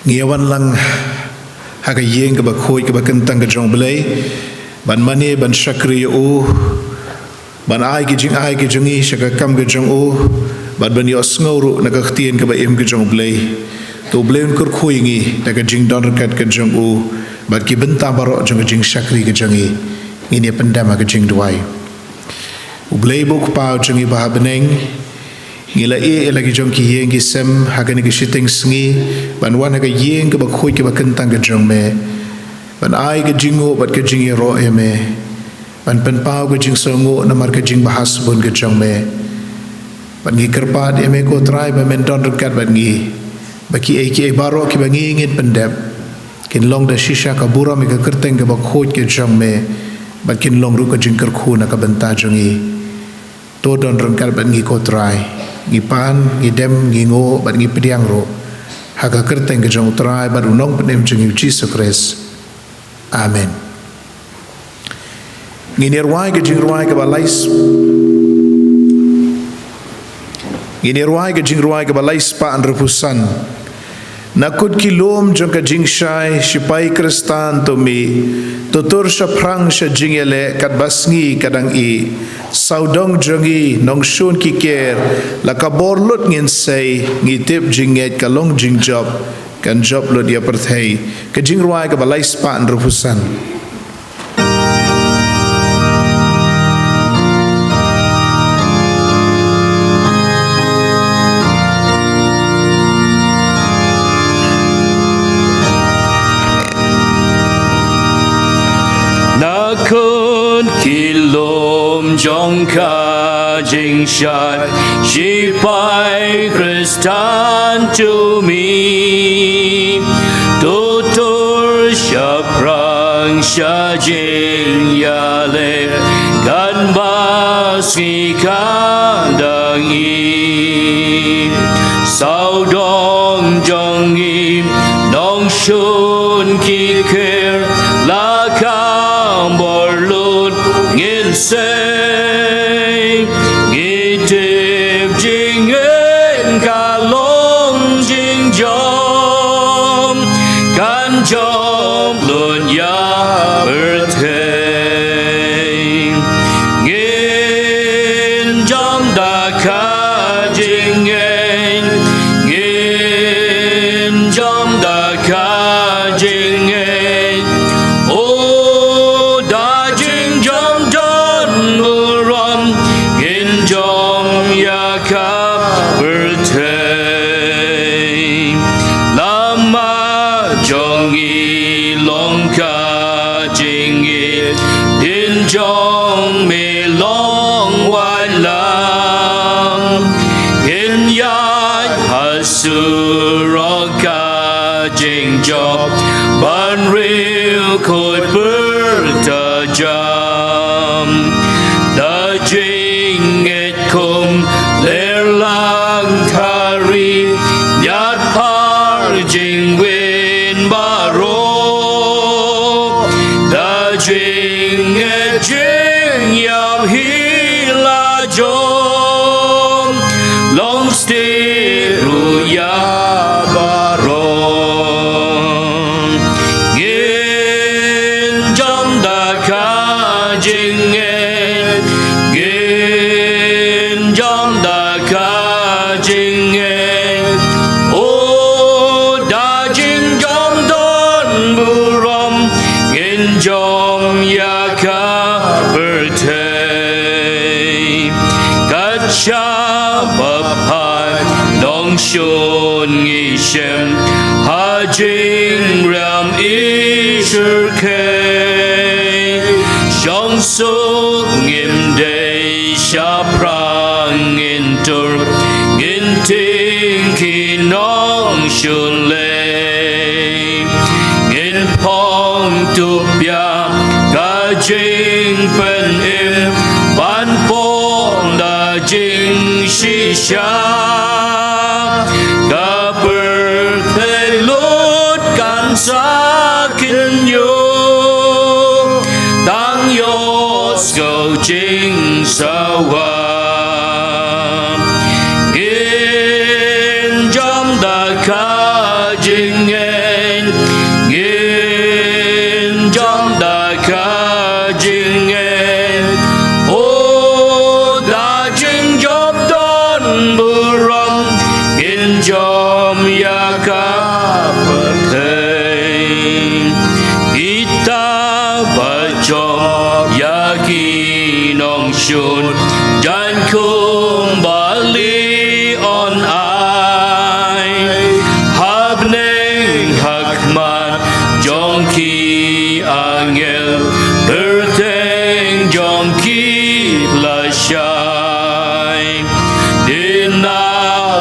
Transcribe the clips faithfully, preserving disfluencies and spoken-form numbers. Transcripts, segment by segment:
Ngi ïa wan lang ha ka ïing kaba khuid kaba kyntang ka jong U Blei, ban mane ban shakri ïa u, ban ai ki jingai ki jong ngi sha ka kam ka jong u, bad ban ïohsngew ruh na ka ktien kaba im ka jong U Blei. To U Blei un kyrkhu ïa ngi da ka jingdon ryngkat ka jong u bad ki bynta baroh jong ka jingshakri ka jong ngi. Ngin ïa pyndem ha ka jingduwai. U Blei ba u Kpa jong ngi ba ha bneng, ngi la ïeh ïa la ki jong ki ïing ki sem ha kane ka shiteng sngi ban wan ha ka ïing kaba khuid kaba kyntang ka jong me, ban ai ka jingnguh bad ka jingïaroh ïa me, ban pynpaw ka jingsngewnguh namar ka jingbha sbun ka jong me, bad ngi kyrpad ïa me ko Trai ba men don ryngkat bad ngi, ba kiei kiei baroh kiba ngi ngin pyndep kin long da shisha ka burom ïa ka kyrteng kaba khuid ka jong me, bad kin long ruh ka jingkyrkhu na ka bynta jong ngi. To don ryngkat bad ngi ko Trai. Ngi pan, ngi dem, ngi nguh bad ngi pdiang ruh ha ka kyrteng ka jong u Trai bad u Nongpynim jong ngi u Jisu Khrist. Amen. Ngin ïa rwai ka jingrwai kaba lai s- ngin ïa rwai ka jingrwai kaba lai spah hynriewphew san. Na kut ki lum jong ka jingshai shipai Khristan to mih, to tur shaphrang sha jingïaleh katba sngi ka dang ih. Sawdong jong ngi nongshun ki ker, la ka bor lut ngin sei, ngi tip jingngeit ka long jingjop, kan jop lut ïa pyrthei. Ka jingrwai kaba lai spah hynriewphew san. Na kut ki lum jong ka jingshai, shipai Khristan to mih, to tur shaphrang sha jingïaleh katba sngi ka dang ih. Sawdong jong ngi nongshun ki ker, la ka bor lut ngin sei, ngi tip jingngeit ka long jingjop, kan jop lut ïa pyrthei. Ngin jop da ka jingngeit, ngin jop da ka jingngeit. O da jingjop don burom, ngin jop ïa ka pyrthei. Lama jong ngi long ka jingngeit, ktien jong me long wai lam. Ngin ïaid ha surok ka jingjop, ban riewkhuid pyrta jam. Da jingngeit kum ler lang ka ri, ïaid phar jingwin baroh. Da jingngeit jingïap hi la jong, long still ruh ïa baroh. Ngin jop da ka jingngeit, ngin jop da ka jingngeit. O da jingjop don burom, ngin jop ïa ka pyrthei. Kat shaba phai nongshun ngi shem, ha jingriam i shyrkhei. Shong suk ngim dei, shaphrang ngin tur, ngin tieng ki nongshun lei. Ngin phong tup ïa ka jingpynim, ban phong da jingshisha. Ka pyrthei lut kan sa kynñiuh, tang ïohsngew jingsawa. Ngin jop da ka jingngeit,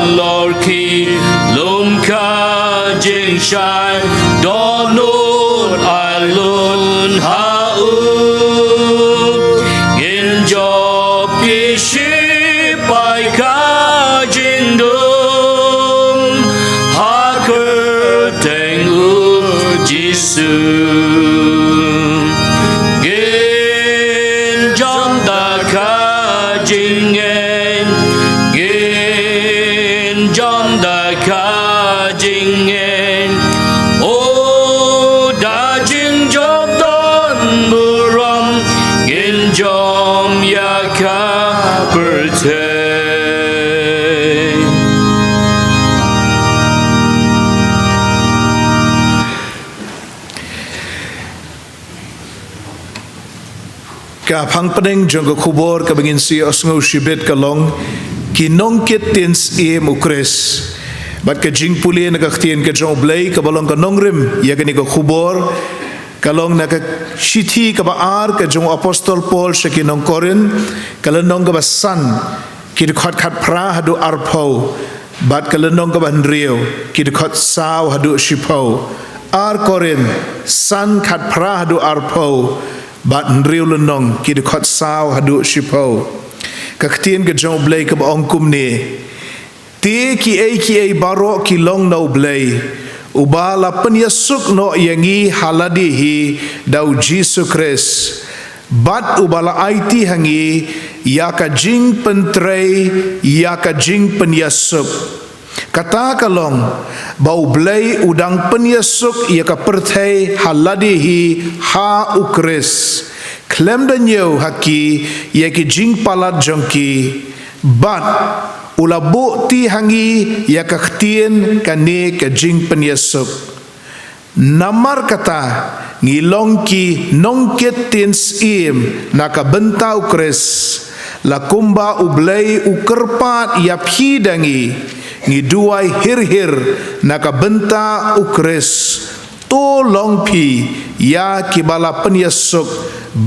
Lor ki lum ka jingshai dohnud ai lun ha u. Ngin jop ki shipai ka jingdum ha kyrteng u Jisu. Ngin jam da ka jingngeit, ngin jam da ka jingngeit. O da jingjop don burom, ngin jam ïa ka pyrthei. Ka phang pdeng jong ka khubor kaba ngin sa ïohsngew shibit ka long ki nongkit ktien syiem u Khrist. Bad ka jingpule na ka ktien ka jong u Blei kaba long ka nongrim ïa kane ka khubor ka long na ka shithi kaba ar ka jong u apostol Paul sha ki nong Korinth, ka lynnong kaba san, ki dkhot khatphra haduh arphew, bad ka lynnong kaba hynriew, ki dkhot saw haduh shiphew. Ar Korinth san, khatphra haduh arphew, bad hynriew lynnong, ki dkhot saw haduh shiphew. Ka ktien ka jong u Blei kaba ong kumne: Te kiei kiei baroh ki long na u Blei, uba la pynïasuk noh ïa ngi ha lade hi da u Jisu Khrist, bad uba la aiti ha ngi ïa ka jingpyntrei ïa ka jingpynïasuk. Kata ka long ba u Blei u dang pynïasuk ïa ka pyrthei ha lade hi ha u Khrist, khlem da ñiew ha ki ïa ki jingpalat jong ki, bad u la buhti ha ngi ïa ka ktien kane ka jingpynïasuk. Namar kata, ngi long ki nongkit ktien syiem na ka bynta u Khrist, la kumba u Blei u kyrpad ïa phi da ngi, ngi duwai hir hir na ka bynta u Khrist. To long phi ïa kiba la pynïasuk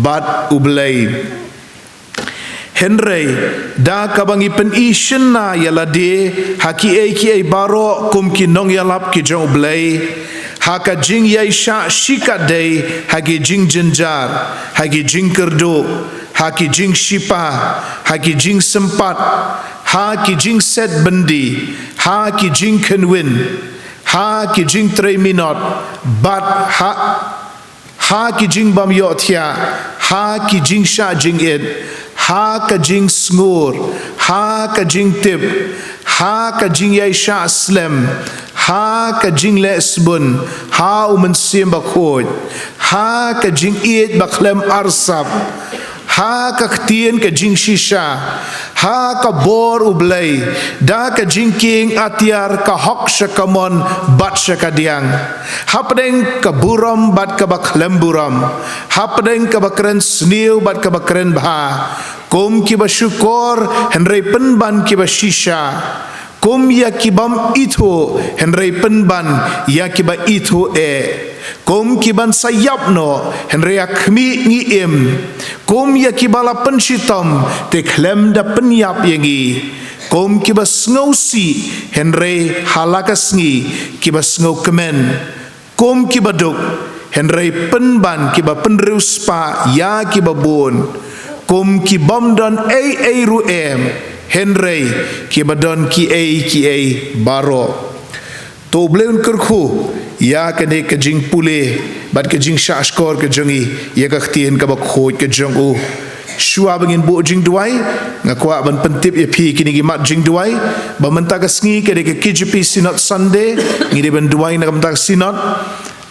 bad u Blei. Hynrei da kaba ngi pyni shynna ïa lade ha kiei kiei baroh kum ki nongïalap ki jong u Blei, ha ka jingïaishah shikatdei ha ki jingjynjar, ha ki jingkyrduh, ha ki jingshipa, ha ki jingsympat, ha ki jingset byndi, ha ki jingkhynwin, ha ki jingtrei minot, bad ha ha ki jingbym ïohthiah, ha ki jingshah jingit, ha ka jingsngur, ha ka jingtip, ha ka jingïaishah slem, ha ka jingleh sbun ha u Mynsiem Bakhuid, ha ka jingïeit bakhlem arsap, ha ka ktien ka jingshisha, ha ka bor u Blei, da ka jingkieng atiar ka hok sha ka mon bad sha ka diang, hapdeng ka burom bad kaba khlem burom, hapdeng kaba kren sniew bad kaba kren bha, kum kiba shukor hynrei pynban kiba shisha, kum ïa kibym ithuh hynrei pynban ïa kiba ithuh eh, kum kiban sa ïap noh hynrei ha khmih ngi im, kum ïa kiba la pynshitom te khlem da pynïap ïa ngi, kum kiba sngewsih hynrei ha la ka sngi kiba sngewkmen, kum kiba duk hynrei pynban kiba pynriewspah ïa kiba bun, kum kibym don ei ei ruh em hynrei kiba don kiei kiei baroh. To u Blei un kyrkhu ïa kane ka jingpule bad ka jingshahshkor ka jong ngi ïa ka ktien kaba khuid ka jong u. Shuwa ba ngin buh jingduwai, nga kwah ban pyntip ïa phi kine ki mat jingduwai ba mynta ka sngi ka dei ka K J P Synod Sunday, ngi dei ban duwai na ka mynta ka Synod.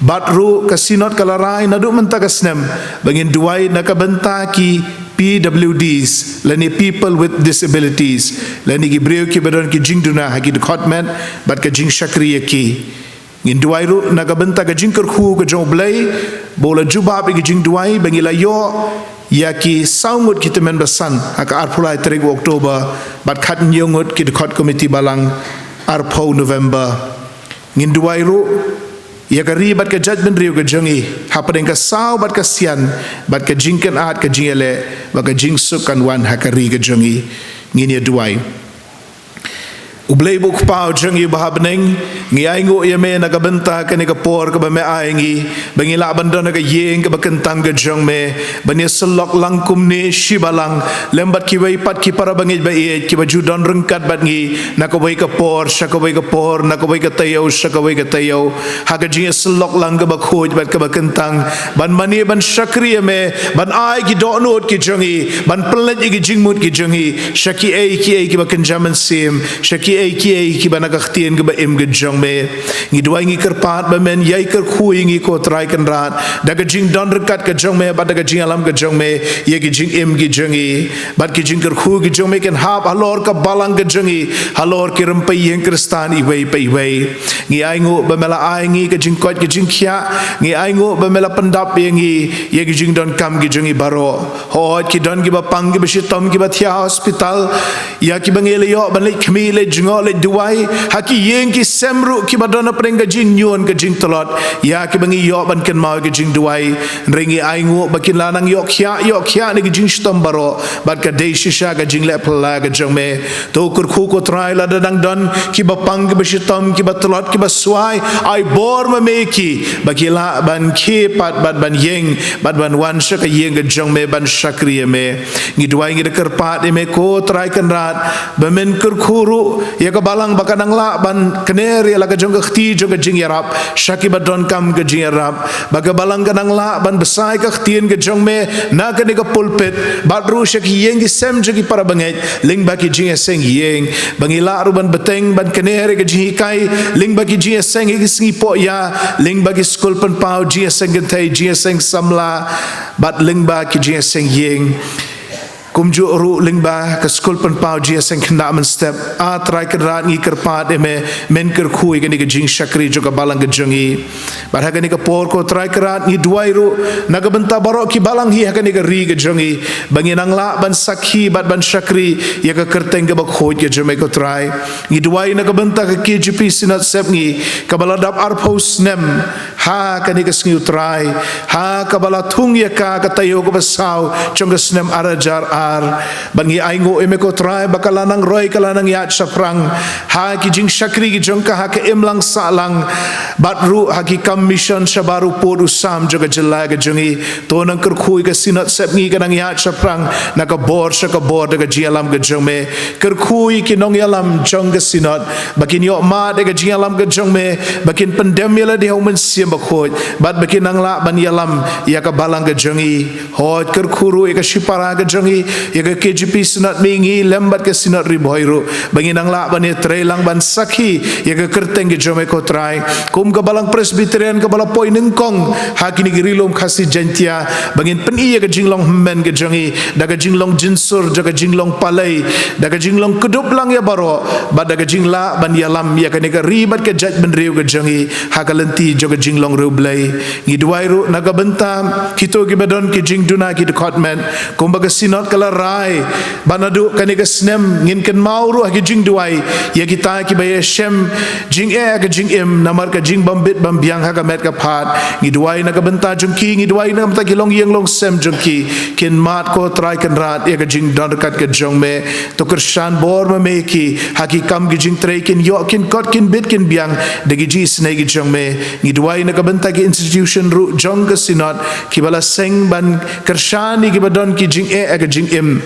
Bad ruh ka Synod ka la rai naduh mynta ka snem ba ngin duwai na ka bynta ki P W Ds lane people with disabilities, lane ki briew kiba don ki jingduna ha ki dkhot met bad ka jingshakri ïa ki. Ngin duwai ruh na ka bynta ka jingkyrkhu ka jong u Blei ba u la jubab ïa ki jingduwai ba ngi la ïoh ïa ki saw ngut ki tymmen basan ha ka arphew lai tarik u October bad khathynñiew ngut ki dkhot komiti balang arphew November. Ngin duwai ruh ïa ka ri bad ka jaitbynriew ka jong ngi hapdeng ka saw bad ka sian bad ka jingkynad ka jingïaleh bad ka jingsuk kan wan ha ka ri ka jong ngi. Ngin ïa duwai. U Blei ba u Kpa jong ngi uba ha bneng, ngi ainguh ïa me na ka bynta kane ka por kaba me ai ngi, ba ngi lah ban don ha ka ïing kaba kyntang ka jong me, ban ïa syllok lang kumne shi balang lem bad kiwei pat ki para bangeit ba ïeit kiba ju don ryngkat bad ngi na kawei ka por sha kawei ka por, na kawei ka taïew sha kawei ka taïew, ha ka jingïasyllok lang kaba khuid bad kaba kyntang, ban mane ban shakri ïa me, ban ai ki dohnud ki jong ngi, ban pynleit ïa ki jingmut ki jong ngi sha kiei kiei kiba kynja mynsiem, sha kiei kiei kiba na ka ktien kaba im ka jong me. Ngi duwai, ngi kyrpad ba men ïai kyrkhu ïa ngi, ko Trai Kynrad, da ka jingdon ryngkat ka jong me bad da ka jingïalam ka jong me ïa ki jingim ki jong ngi, bad ki jingkyrkhu ki jong me kin hap halor ka balang ka jong ngi, halor ki rympei ïing Khristan iwei pa iwei. Ngi ainguh ba me la ai ngi ka jingkoit ka jingkhiah, ngi ainguh ba me la pyndap ïa ngi ïa ki jingdonkam ki jong ngi baroh. Hooid, ki don kiba pang kiba shitom kiba thiah ha hospital, ïa kiba ngi la ïoh ban leit khmih, leit jngoh, leit duwai ha ki ïing ki sem ruh kiba don hapdeng ka jingñion ka jingtlot, ïa kiba ngi ïoh ban kynmaw ka jingduwai. Hynrei ngi ainguh ba kin la nang ïoh khiah, ïoh khiah na ki jingshitom baroh, bad ka dei shisha ka jingleh phylla ka jong me. To kyrkhu, ko Trai, lada dang don kiba pang kiba shitom kiba tlot kiba swai, ai bor ma me ïa ki ba ki lah ban khie pat bad ban ïeng bad ban wan sha ka ïing ka jong me ban shakri ïa me. Ngi duwai, ngi da kyrpad ïa me, ko Trai Kynrad, ba men kyrkhu ruh ïa ka balang ba kan nang lah ban kner ïa la ka jong ka kti jong ka jingïarap sha kiba donkam ka jingïarap, ba ka balang kan nang lah ban bsa ïa ka ktien ka jong me na kane ka pulpit, bad ruh sha ki ïing ki sem jong ki para bangeit, lyngba ki jingïaseng ïing, ba ngi lah ruh ban bteng ban kner ïa ka jinghikai lyngba ki jingïaseng ïa ki sngi pohïa, lyngba ki skul pynpaw jingïaseng kynthei, jingïaseng samla, bad lyngba ki jingïaseng ïing. Kumjuh ruh lyngba ka skul pynpaw jingïaseng khynnah mynstep. A Trai Kynrad, ngi kyrpad ïa me, men kyrkhu ïa kane ka jingshakri jong ka balang ka jong ngi. Bad ha kane ka por, ko Trai Kynrad, ngi duwai ruh na ka bynta baroh ki balang hi ha kane ka ri ka jong ngi, ba ngin nang lah ban sakhi bad ban shakri ïa ka kyrteng kaba khuid ka jong me, ko Trai. Ngi duwai na ka bynta ka K J P Synod Sepngi, kaba la dap arphew snem ha kane ka sngi, ko Trai, ha kaba la thung ïa ka ka taïew kaba saw jong ka snem ar hajar ar. Bad ngi ainguh ïa me, ko Trai, ba ka la nang roi, ka la nang ïaid shaphrang ha ki jingshakri ki jong ka ha ka imlang sahlang, bad ruh ha ki kam mission shabar u pud u sam jong ka jylla ka jong ngi. To nang kyrkhu ïa ka Synod Sepngi, ka nang ïaid shaphrang na ka bor sha ka bor da ka jingïalam ka jong me. Kyrkhu ïa ki nongïalam jong ka Synod ba kin ïoh mad ïa ka jingïalam ka jong me, ba kin pyndem ïa lade ha u Mynsiem Bakhuid, bad ba kin nang lah ban ïalam ïa ka balang ka jong ngi. Hooid, kyrkhu ruh ïa ka shipara ka jong ngi, ïa ka K J P Synod Mihngi lem bad ka Synod Ri Bhoi ruh, ba ngin nang lah ban ïatreilang ban sakhi ïa ka kyrteng ka jong me, ko Trai. Kum ka Balang Presbyterian kaba la poi nyngkong ha kine ki Ri Lum Khasi Jaiñtia, ba ngin pyni ïa ka jinglong hynmen ka jong ngi da ka jinglong jynsur, da ka jinglong palei, da ka jinglong kdup lang ïa baroh, bad da ka jinglah ban ïalam ïa kane ka ri bad ka jaitbynriew ka jong ngi ha ka lynti jong ka jinglong riewblei. Ngi duwai ruh na ka bynta kito kiba don ki jingduna ki dkhot met, kumba ka Synod ka la rai ba naduh kane ka snem ngin kynmaw ruh ha ki jingduwai ïa kita kiba ïashem jingeh ha ka jingim namar ka jingbym bit bym biang ha ka met ka phad. Ngi duwai na ka bynta jong ki, ngi duwai na ka bynta ki longïing longsem jong ki, kin mad, ko Trai Kynrad, ïa ka jingdon ryngkat ka jong me. To kyrshan bor ma me ïa ki ha ki kam ki jingtrei, kin ïoh, kin kot, kin bit, kin biang da ki jingisynei ki jong me. Ngi duwai na ka bynta ki institution ruh jong ka Synod kiba la seng ban kyrshan ïa kiba don ki jingeh ha ka jingim,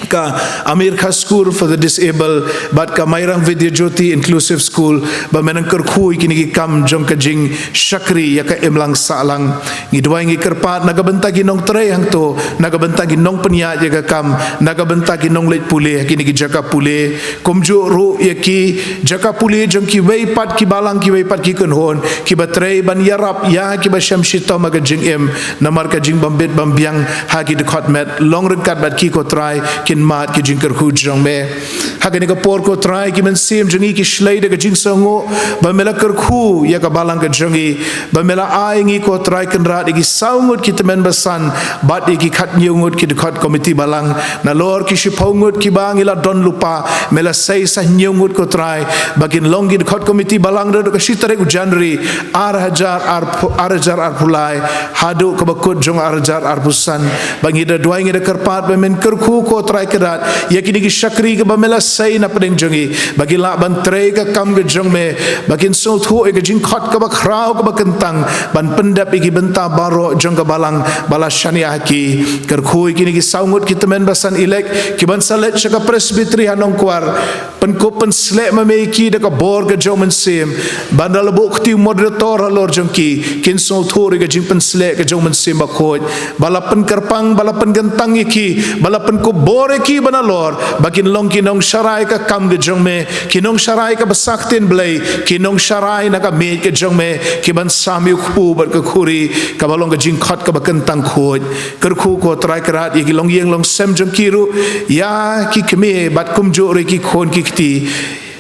ka Amir Khan School for the Disabled bad ka Mairang Vidya Jyoti Inclusive School, ba men nang kyrkhu ïa kine ki kam jong ka jingshakri ïa ka imlang sahlang. Ngi duwai, ngi kyrpad na ka bynta ki nongtrei hangto, na ka bynta ki nongpynïaid ïa ka kam, na ka bynta ki nongleit pule ha kine ki jaka pule, kumjuh ruh ïa ki jaka pule jong kiwei pat ki balang, kiwei pat ki kynhun kiba trei ban ïarap ïa kiba shem shitom ha ka jingim namar ka jingbym bit bym biang ha ki dkhot met. Long ryngkat bad ki, ko Trai, kin mad ki jingkyrkhu jong me. Ha kane ka por, ko Trai, ki mynsiem jong ngi ki shlei da ka jingsngewnguh ba me la kyrkhu ïa ka balang ka jong ngi, ba me la ai ngi, ko Trai Kynrad, ïa ki saw ngut ki tymmen basan bad ïa ki khathynñiew ngut ki dkhot komiti balang. Nalor ki shiphew ngut kiba ngi la don lypa, me la sei sa hynñiew ngut, ko Trai, ba kin long ki dkhot komiti balang naduh ka shi tarik u January ar hajar arphew, ar hajar arphew lai haduh kaba kut jong ar hajar arphew san. Ba ngi da duwai, ngi da kyrpad ba men kyrkhu, ko Trai, Trai Kynrad, ïa kine ki shakri kiba me la sei na pdeng jong ngi, ba ki lah ban trei ka kam ka jong me, ba kin sngewthuh ïa ka jingkhot kaba khraw kaba kyntang, ban pyndep ïa ki bynta baroh jong ka balang ba la shaniah ha ki. Kyrkhu ïa kine ki saw ngut ki tymmen basan ïaleh, kiban sa leit sha ka Presbytery ha Nongkwar, pynkup pynsleh ma me ïa ki da ka bor ka jong u Mynsiem, ban da la buh kti u moderator halor jong ki, kin sngewthuh ïa ka jingpynsleh ka jong u Mynsiem Bakhuid, ba la pynkyrpang, ba la pynkyntang ïa ki, ba la pynkup bor ïa ki ba nalor, ba kin long ki nongsharai ka kam ka jong me, ki nongsharai ka basa ktien Blei, ki nongsharai na ka miej ka jong me, kiban sam ïa u kpu bad ka khuri, kaba long ka jingkhot kaba kyntang khuid. Kyrkhu ko Trai Kynrad ïa ki longïing longsem jong ki ruh, ïa ki kmie bad kumjuh ruh ïa ki khun ki kti.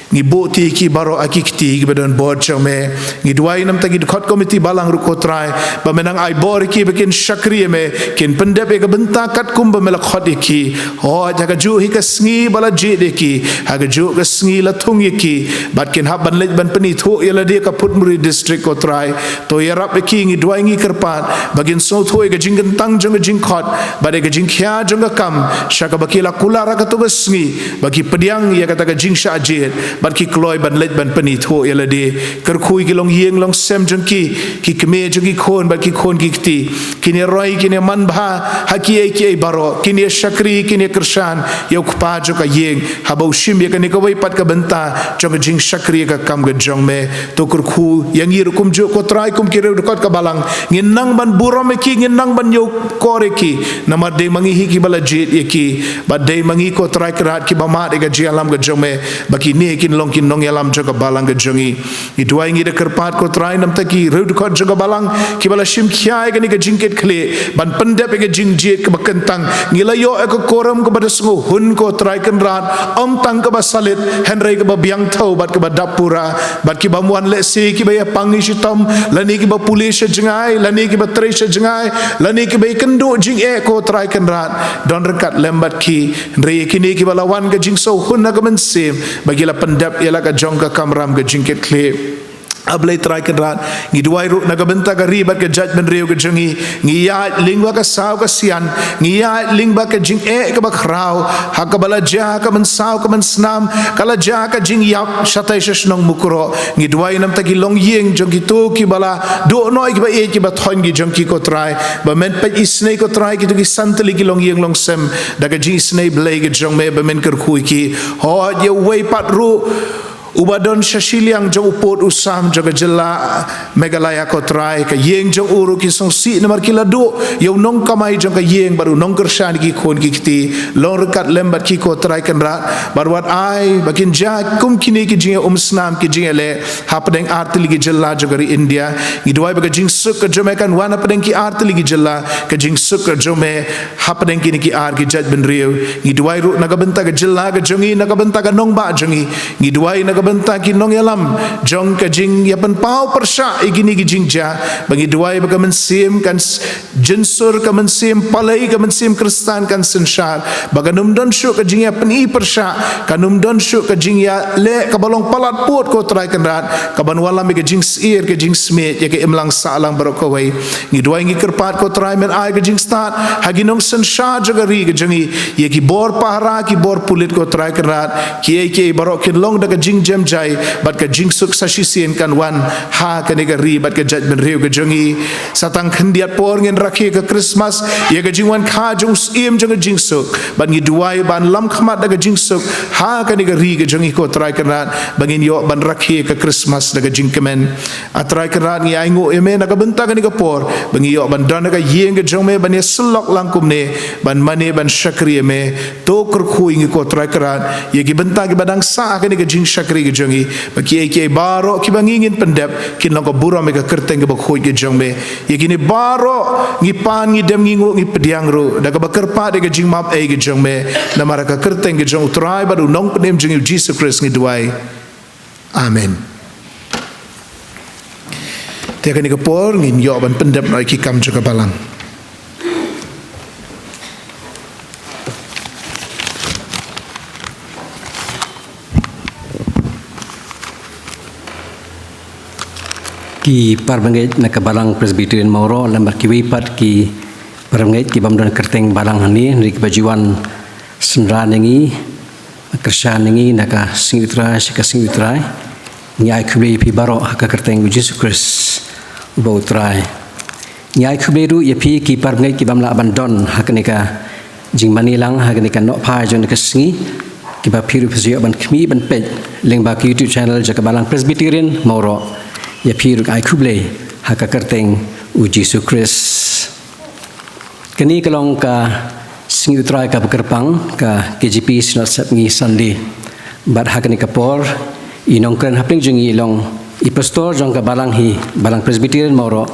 Ngi buh ïa ki baroh ha ki kti kiba don bor jong me. Ngi duwai namar ki dkhot komiti balang ruh ko Trai, ba men nang ai bor ïa ki ba kin shakri ïa me, kin pyndep ïa ka bynta katkum ba me la khot ïa ki. Hooid, ha kajuh hi ka sngi ba la jied ïa ki, ha kajuh ka sngi la thung ïa ki, bad kin hap ban leit ban pynithuh ïa lade ha ka Phutmuri District ko Trai. To ïarap ïa ki, ngi duwai ngi kyrpad ba kin sngewthuh ïa ka jingkyntang jong ka jingkhot bad ïa ka jingkhia jong ka kam, sha kaba ki la kular ha kato ka sngi, ba ki pdiang ïa kata ka jingshah jied bad ki kloi ban leit ban pynithuh ïa lade. Kyrkhu ïa ki longïing longsem jong ki, ki kmie jong ki khun bad ki khun ki kti, kin ïa roi, kin ïa man bha ha kiei kiei baroh, kin ïa shakri, kin ïa kyrshan ïa u kpa jong ka ïing, haba u shim ïa kane kawei pat ka bynta jong ka jingshakri ïa ka kam ka jong me. To kyrkhu ïa ngi ruh kumjuh ko Trai, kum ki riewdkhot ka balang, ngin nang ban burom ïa ki, ngin nang ban ïakor ïa ki, namar dei ma ngi hi kiba la jied ïa ki, bad dei ma ngi ko Trai Kynrad kiba mad ïa ka jingïalam ka jong me, ba kine kin long ki nongïalam jong ka balang ka jong ngi. Ngi duwai ngi da kyrpad ko Trai namar ki riewdkhot jong ka balang, kiba la shim khia ïa kane ka jingkitkhlieh ban pyndep ïa ka jingjied kaba kyntang. Ngi la ïoh ïa ka quorum kaba da sngewhun ko Trai Kynrad, ym tang kaba salit, hynrei kaba biang thew bad kaba dap pura, bad kibym wan lehse kiba ïa pang ïa shitom, lane kiba pule sha jngai, lane kiba trei sha jngai, lane kiba ïakynduh jingeh ko Trai Kynrad, don ryngkat lem bad ki. Hynrei ïa kine kiba la wan ka jingsngewhun na ka mynsiem, ba ki la pyndep ïa la ka jong ka kamram ka jingkitkhlieh. A Blei Trai Kynrad, ngi duwai ruh na ka bynta ka ri bad ka jaitbynriew ka jong ngi. Ngi ïaid lyngba ka saw ka sian, ngi ïaid lyngba ka jingeh kaba khraw, ha kaba la jia ka mynsaw ka mynsnam, ka la jia ka jingïap shatai sha shnong Mukroh. Ngi duwai namar ki longïing jong kito kiba la duh noh, kiba ïeit kiba thoiñ ki jong ki ko Trai, ba men peit isynei ko Trai kito ki san tylli ki longïing longsem da ka jingisynei Blei ka jong me, ba men kyrkhu ïa ki. Hooid, ïa uwei pat ruh uba don sha shiliang jong u pud u sam jong ka jylla Meghalaya ko Trai, ka ïing jong u ruh ki sngewsih namar ki la duh ïa u nongkamai jong ka ïing bad u nongkyrshan ïa ki khun ki kti. Long ryngkat lem bad ki ko Trai Kynrad, bad wat ai ba kin jia kum kine ki jingïaumsnam ki jingïaleh hapdeng ar tylli ki jylla jong ka ri India. Ngi duwai ba ka jingsuk ka jong me kan wan hapdeng ki ar tylli ki jylla, ka jingsuk ka jong me hapdeng kine ki ar ki jaitbynriew. Ngi duwai ruh na ka bynta ka jylla ka jong ngi, na ka bynta ka nongbah jong ngi. Ngi duwai na ka bynta ki nongïalam jong ka jingïapynpaw pyrshah ïa kine ki jingjia, ba ngi duwai ba ka mynsiem kan s-, jynsur, ka mynsiem palei, ka mynsiem Khristan kan synshar, ba kan ym don shuh ka jingïapyni pyrshah, kan ym don shuh ka jingïaleh kaba long palat pud ko Trai Kynrad, kaban wallam ïa ka jingsyier, ka jingsmiej ïa ka imlang sahlang baroh kawei. Ngi duwai ngi kyrpad ko Trai men ai ka jingstad ha ki nongsynshar jong ka ri ka jong ngi, ïa ki bor pahara, ki bor pulit ko Trai Kynrad, kiei kiei baroh kin long da ka jingjemjai bad ka jingsuk sa shisien kan wan ha kane ka ri bad ka jaitbynriew ka jong ngi. Sa tang khyndiat por ngin rakhe ka Christmas ïa ka jingwan kha jong u Syiem jong ka jingsuk, bad ngi duwai ban lam khmat da ka jingsuk ha kane ka ri ka jong ngi ko Trai Kynrad, ba ngin ïoh ban rakhe ka Christmas da ka jingkmen. A Trai Kynrad, ngi ainguh ïa me na ka bynta kane ka por, ba ngi ïoh ban don ha ka ïing ka jong me ban ïasyllok lang kumne, ban mane ban shakri ïa me. To kyrkhu ïa ngi ko Trai Kynrad ïa ki bynta kiba dang sah ha kane ka jingshakri ka jong ngi, ba kiei kiei baroh kiba ngi ngin pyndep kin long ka burom ïa ka kyrteng kaba khuid ka jong me. Ïa kine baroh ngi pan, ngi dem, ngi nguh, ngi pdiang ruh da kaba kyrpad ïa ka jingmap ei ka jong me, namar ka kyrteng ka jong u Trai bad u Nongpynim jong ngi u Jisu Khrist ngi duwai. Amen. Te ha kane ka por ngin ïoh ban pyndep noh ïa ki kam jong ka balang. Ki parabangeit na ka Balang Presbyterian Mawroh, lem bad kiwei pat ki parabangeit ki bym don kyrteng balang hangne, hynrei kiba ju wan Synran ïa ngi, kyrshan ïa ngi na ka sngi U Trai sha ka sngi U Trai. Ngi ai khublei ïa phi baroh ha ka kyrteng U Jisu Khrist, uba U Trai. Ngi ai khublei ruh ïa phi ki parabangeit ki bym lah ban don ha kane ka jingmane lang ha kane ka nohphai jong ka sngi, kiba phi ruh phi sa ïoh ban khmih ban peit lyngba ka YouTube channel jong ka Balang Presbyterian Mawroh. Ïa phi ruh ai khublei ha ka kyrteng U Jisu Khrist. Kane ka long ka sngi U Trai kaba kyrpang ka K J P Synod Sepngi Sunday. Bad ha kane ka por, i nongkren hapdeng jong ngi i long i pastor jong ka balang hi, Balang Presbyterian Mawroh,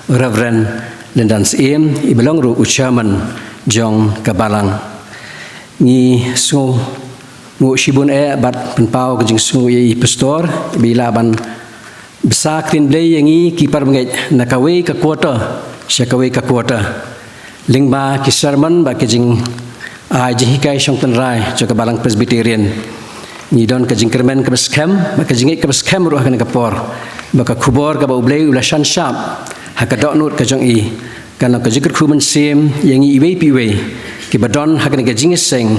Reverend Lyndan Syiem, iba long ruh u chairman jong ka balang. Ngi sngew nguh shibun eh bad pynpaw ka jingsngew ïa i pastor, iba i lah ban bsa ktien Blei ïa ngi ki parabangeit na kawei ka quarter sha kawei ka quarter. Lyngba ki sermon bad ki jingai jinghikai shong tynrai jong ka Balang Presbyterian, ngi don ka jingkyrmen kaba skhem bad ka jingngeit kaba skhem ruh ha kane ka por ba ka khubor kaba U Blei u la shan shap ha ka dohnud ka jong i, kan long ka jingkyrkhu mynsiem ïa ngi iwei pa iwei kiba don ha kane ka jingïaseng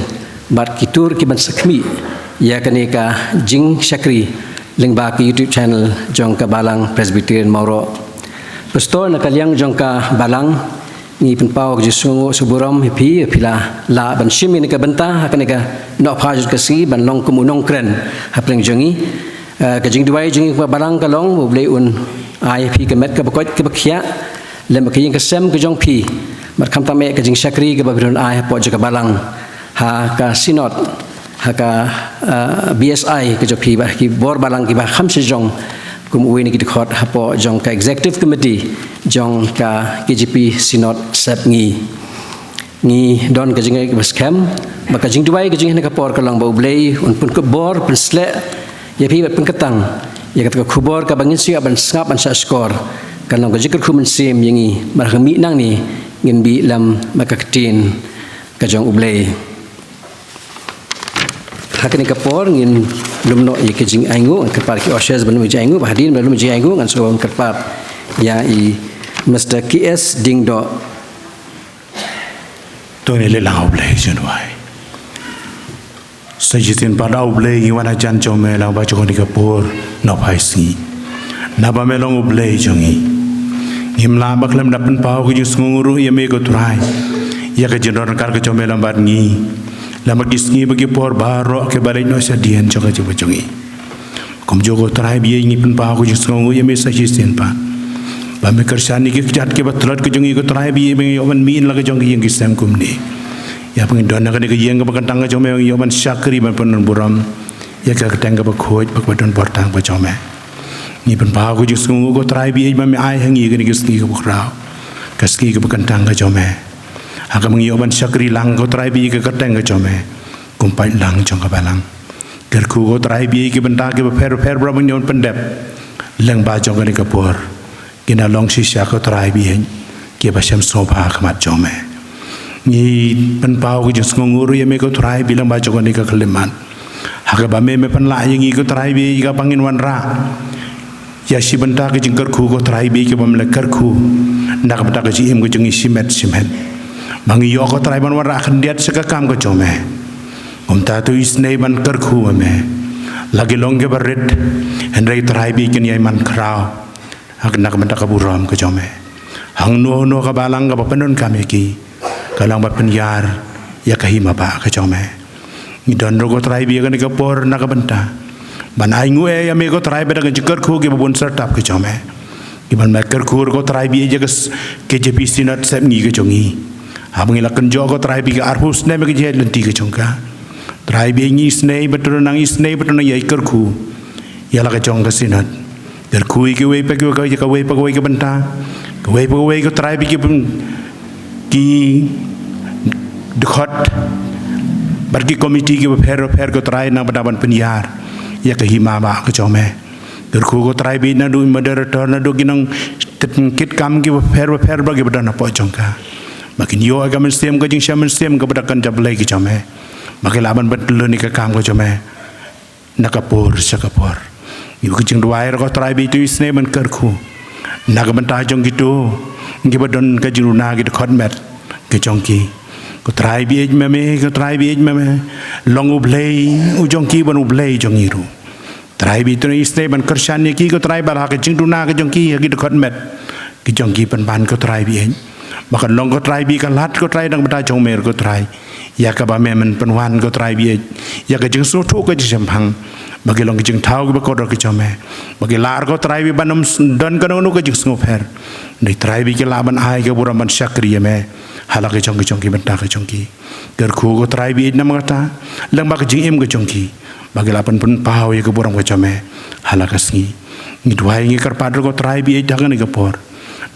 bad ki tur ki ban sa khmih ïa kane ka jingshakri lyngba ka YouTube channel jong ka Balang Presbyterian Mawroh. Pastor, na ka liang jong ka balang, ngi pynpaw ka jingsngewnguh sngewburom ïa phi, ïa phi la lah ban shim ïa kane ka bynta ha kane ka nohphai jong ka sngi ban long kum u nongkren hapdeng jong ngi. Eh, ka jingduwai jong ngi ka balang ka long, U Blei un ai ïa phi ka met kaba koit kaba khiah lem bad ka ïing ka sem ka jong phi, bad khamtam eh ka jingshakri kaba phi don ai hapoh jong ka balang, ha ka synod, ha ka, eh, B S I ka jong phi, bad ki bor balang kiba kham shajrong kum uwei na ki dkhot hapoh jong ka executive committee jong ka K J P Synod Sepngi. Ngi don ka jingngeit kaba skhem bad ka jingduwai ka jong ngi ha kane ka por ka long ba U Blei un pynkup bor, pynsleh ïa phi bad pynkyrtang ïa kata ka khubor kaba ngin sa ïoh ban sngap ban shahshkor, kan long ka jingkyrkhu mynsiem ïa ngi, bad ha ka miet nangne ngin bih lem bad ka ktien ka jong U Blei. Ha kane ka por ngin lum noh ïa ka jingainguh, ngan kyrpad ki ushers ban lum ïa ka jingainguh, bad hadien ba lum ïa ka jingainguh ngan sa wan kyrpad ïa i Mister K S Diengdoh. To ngin ïa leit lang ha U Blei, jingduwai. Sa shisien pat, A U Blei, ngi wan hajan jong me lyngba jong kane ka por nohphai sngi. Naba me long U Blei jong ngi, ngim lah ba khlem da pynpaw ka jingsngewnguh ruh ïa me ko Trai ïa ka jingdon ryngkat ka jong me lem bad ngi, lem bad ki sngi bad ki por baroh kiba leit noh shadien jong ka jingim ka jong ngi. Kumjuh ko Trai ba ïeit, ngi pynpaw ka jingsngewnguh ïa me sa shisien pat ba me kyrshan ïa ki kjat kiba tlot ka jong ngi ko Trai ba ïeit, ba ngi ïoh ban mih na la ka jong ka ïing ki sem kumne. Ïa ba ngin don ha kane ka ïing kaba kyntang ka jong me, ba ngi ïoh ban shakri ban pyndonburom ïa ka kyrteng kaba khuid bad kaba don bor tam ka jong me. Ngi pynpaw ka jingsngewnguh ko Trai ba ïeit ba me ai ha ngi kane ka sngi kaba khraw, ka sngi kaba kyntang ka jong me, ha kaba ngi ïoh ban shakri lang ko Trai ba ïeit ïa ka kyrteng ka jong me kum paidlang jong ka balang. Kyrkhu ko Trai ba ïeit ïa ki bynta kiba pher pher ba ngi ïoh ban pyndep lyngba jong kane ka por, kin da long shisha ko Trai ba ïeit kiba shem sngewbha ha khmat jong me. Ngi pynpaw ka jingsngewnguh ruh ïa me ko Trai ba ïeit lyngba jong kane ka khyllipmat, ha kaba me me pynlah ïa ngi ko Trai ba ïeit ïa kaba ngin wanrah ïa shi bynta ka jingkyrkhu ko Trai ba ïeit kaba me la kyrkhu na ka bynta ka jingim ka jong ngi shimet shimet, ba ngi ïoh ko Trai ban wanrah khyndiat sha ka kam ka jong me. Kumta to isynei ban kyrkhu ma me, la ki long kiba rit, hynrei Trai ba ïeit kin ïai man khraw ha ka, na ka bynta ka burom ka jong me. Hangno hangno ka balang kaba pyndonkam ïa ki, ka long ban pynïar ïa ka hima bah ka jong me. Ngi don ruh ko Trai ba ïeit kane ka por na ka bynta ban ainguh ïa me ko Trai ba da ka jingkyrkhu kiba bun syrtap ka jong me, kiban me kyrkhu ruh ko Trai ba ïeit ïa ka s-, K J P Synod Sepngi ka jong ngi, haba ngi la kynjoh ko Trai ba ïeit ka arphew snem ka jingïaid lynti ka jong ka. Trai ba ïeit, ngi isynei ba to nang isynei ba to nang ïai kyrkhu ïa la ka jong ka Synod. Kyrkhu ïa kiwei pa kiwei, ïa kawei pa kawei ka bynta, kawei pa kawei ko Trai ba ïeit ki byn-, ki dkhot bad ki komiti kiba pher ba pher ko Trai na ka bynta ban pynïar ïa ka hima bah ka jong me. Kyrkhu ko Trai ba ïeit naduh i moderator, naduh ki nongtrei kam kiba pher ba pher ba kiba don hapoh jong ka, ba kin ïoh ïa ka mynsiem, ka jingshem mynsiem kaba da ka kynja Blei ka jong me, ba kin lah ban pyntyllun ïa ka kam ka jong me na ka por sha ka por. Ïa ka jingduwai ruh ko Trai ba ïeit to isynei ban kyrkhu na ka bynta jong kito kiba don ka jingduna, ki dkhot met ka jong ki, Ko Trai ba ïeit ma me, ko Trai ba ïeit ma me. Long U Blei u jong ki bad U Blei jong ngi ruh. Trai ba ïeit, to ngi isynei ban kyrshan ïa ki ko Trai ba la ha ka jingduna ka jong ki, ha ki dkhot met ki jong ki pynban ko Trai ba ïeit. Ba kan long ko Trai ba ïeit ka lad ko Trai na ka bynta jong me ko Trai. Ïa kaba me men pynwan ko Trai ba ïeit. Ïa ka jingsngewthuh ka jingshemphang. Ba ki long ki jingthaw kiba kordor ki jong me. Ba ki lah ko Trai ba ïeit ban ym don kano kano ka jingsngewpher. Hynrei Trai ba ïeit ki lah ban ai ka burom ban shakri ïa me. Ha la ka jong ka jong ki bynta ka jong ki. Kyrkhu ko Trai ba ïeit namar kata. Lyngba ka jingim ka jong ki. Ba ki lah ban pynpaw ïa ka burom ka jong me. Ha la ka sngi. Ngi duwai ngi kyrpad ruh ko Trai ba ïeit ha kane ka por.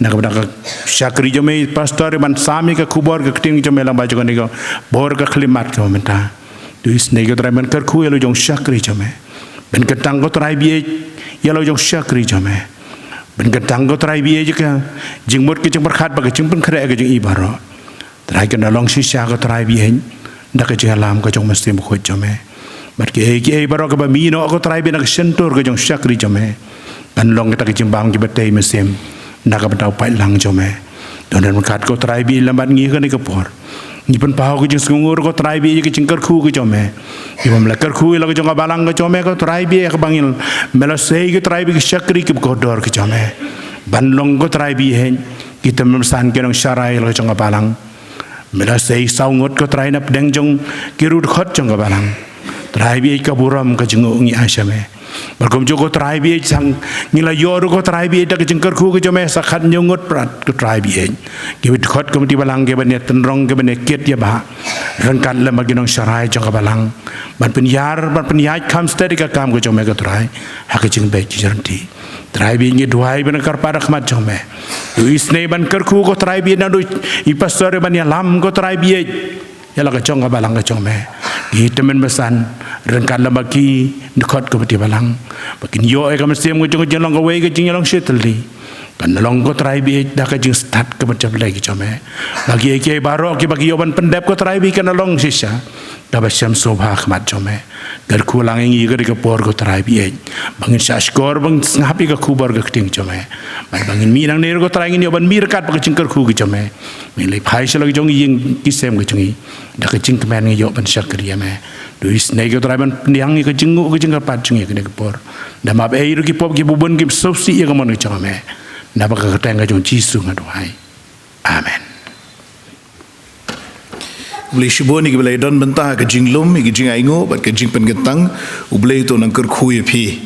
Na ka bynta ka shakri jong me pastor ban sam ïa ka khubor ka ktien jong me lyngba jong kane ka por ka khyllipmat ka mynta. To isynei ko Trai ban kyrkhu ïa la u jong u shakri jong me. Ban kyntang ko Trai ba ïeit ïa la u jong u shakri jong me. Ban kyntang ko Trai ba ïeit ïa ka jingmut ka jingpyrkhat bad ka jingpynkhreh ka jong i baroh. Trai kan da long shisha ko Trai ba ïeit. Da ka jingïalam ka jong u Mynsiem Bakhuid jong me. Bad kiei kiei baroh kaba mih noh ko Trai ba ïeit na ka shyntur ka jong u shakri jong me. Kan long kata ka jingbam kiba tei mynsiem. Na ka bynta u paidlang jong me. Don ryngkat ko Trai ba ïeit lem bad ngi ha kane ka por. Ngi pynpaw ka jingsngewnguh ko Trai ba ïeit ka jingkyrkhu ka jong me. Ïa ba me la kyrkhu ïa la ka jong ka balang ka jong me ko Trai ba ïeit kaba ngi me la sei ko Trai ba ïeit ki shakri kiba kordor ka jong me. Ban long ko Trai ba ïeit. Ki tymmen basan ki nongsharai ïa la ka jong ka balang. Me la sei saw ngut ko Trai na pdeng jong ki riewdkhot jong ka balang. Trai ba ïeit ka burom ka jingnguh ngi ai sha me. Bad kumjuh ko Trai ba ïeit sang ngi la ïoh ruh ko Trai ba ïeit da ka jingkyrkhu ka jong me sa khathynñiew ngut prah ko Trai ba ïeit. Ki riewdkhot komiti balang kiba ïa tynrong kiba ïa kit ïa ba. Ryngkat lem bad ki nongsharai jong ka balang. Ban pynïar ban pynïaid kham stet ïa ka kam ka jong me ko Trai. Ha ka jingbeit jingrynti. Trai ba ïeit ngi duwai ban kyrpad ha khmat jong me. To isynei ban kyrkhu ko Trai ba ïeit naduh i pastor ban ïalam ko Trai ba ïeit. Ïa la ka jong ka balang ka jong me. Ki tymmen basan ryngkat lem bad ki dkhot komiti balang. Ba kin ïoh ïa ka mynsiem ka jong ka jinglong kawei ka jingïalong shitylli. Kan long ko Trai ba ïeit da ka jingstad kaba jablei ka jong me. Ba kiei kiei baroh kiba ki ïoh ban pyndep ko Trai ba ïeit kan long shisha. Kaba shem sngewbha ha khmat jong me. Kyrkhu lang ïa ngi ha kane ka por ko Trai ba ïeit. Ba ngin shah shkor ba ngin sngap ïa ka khubor ka ktien jong me. Bad ba ngin mih nangne ruh ko Trai ngin ïoh ban mih ryngkat bad ka jingkyrkhu ka jong me. Ngin leit phai sha la ka jong ïing ki sem ka jong ngi. Da ka jingkmen ngi ïoh ban shakri ïa me. To isynei ko Trai ban pdiang ïa ka jingnguh ka jingkyrpad jong ngi ha kane ka por. Da map ei ruh ki pop kiba bun kiba sngewsih ïa ka mon ka jong me. Naba ka kyrteng ka jong u Jisu nga duwai. Amen. U Blei shibun ïa kiba la ïadon bynta ha ka jinglum, ïa ka jingainguh bad ka jingpynkyntang. U Blei to nang kyrkhu ïa phi.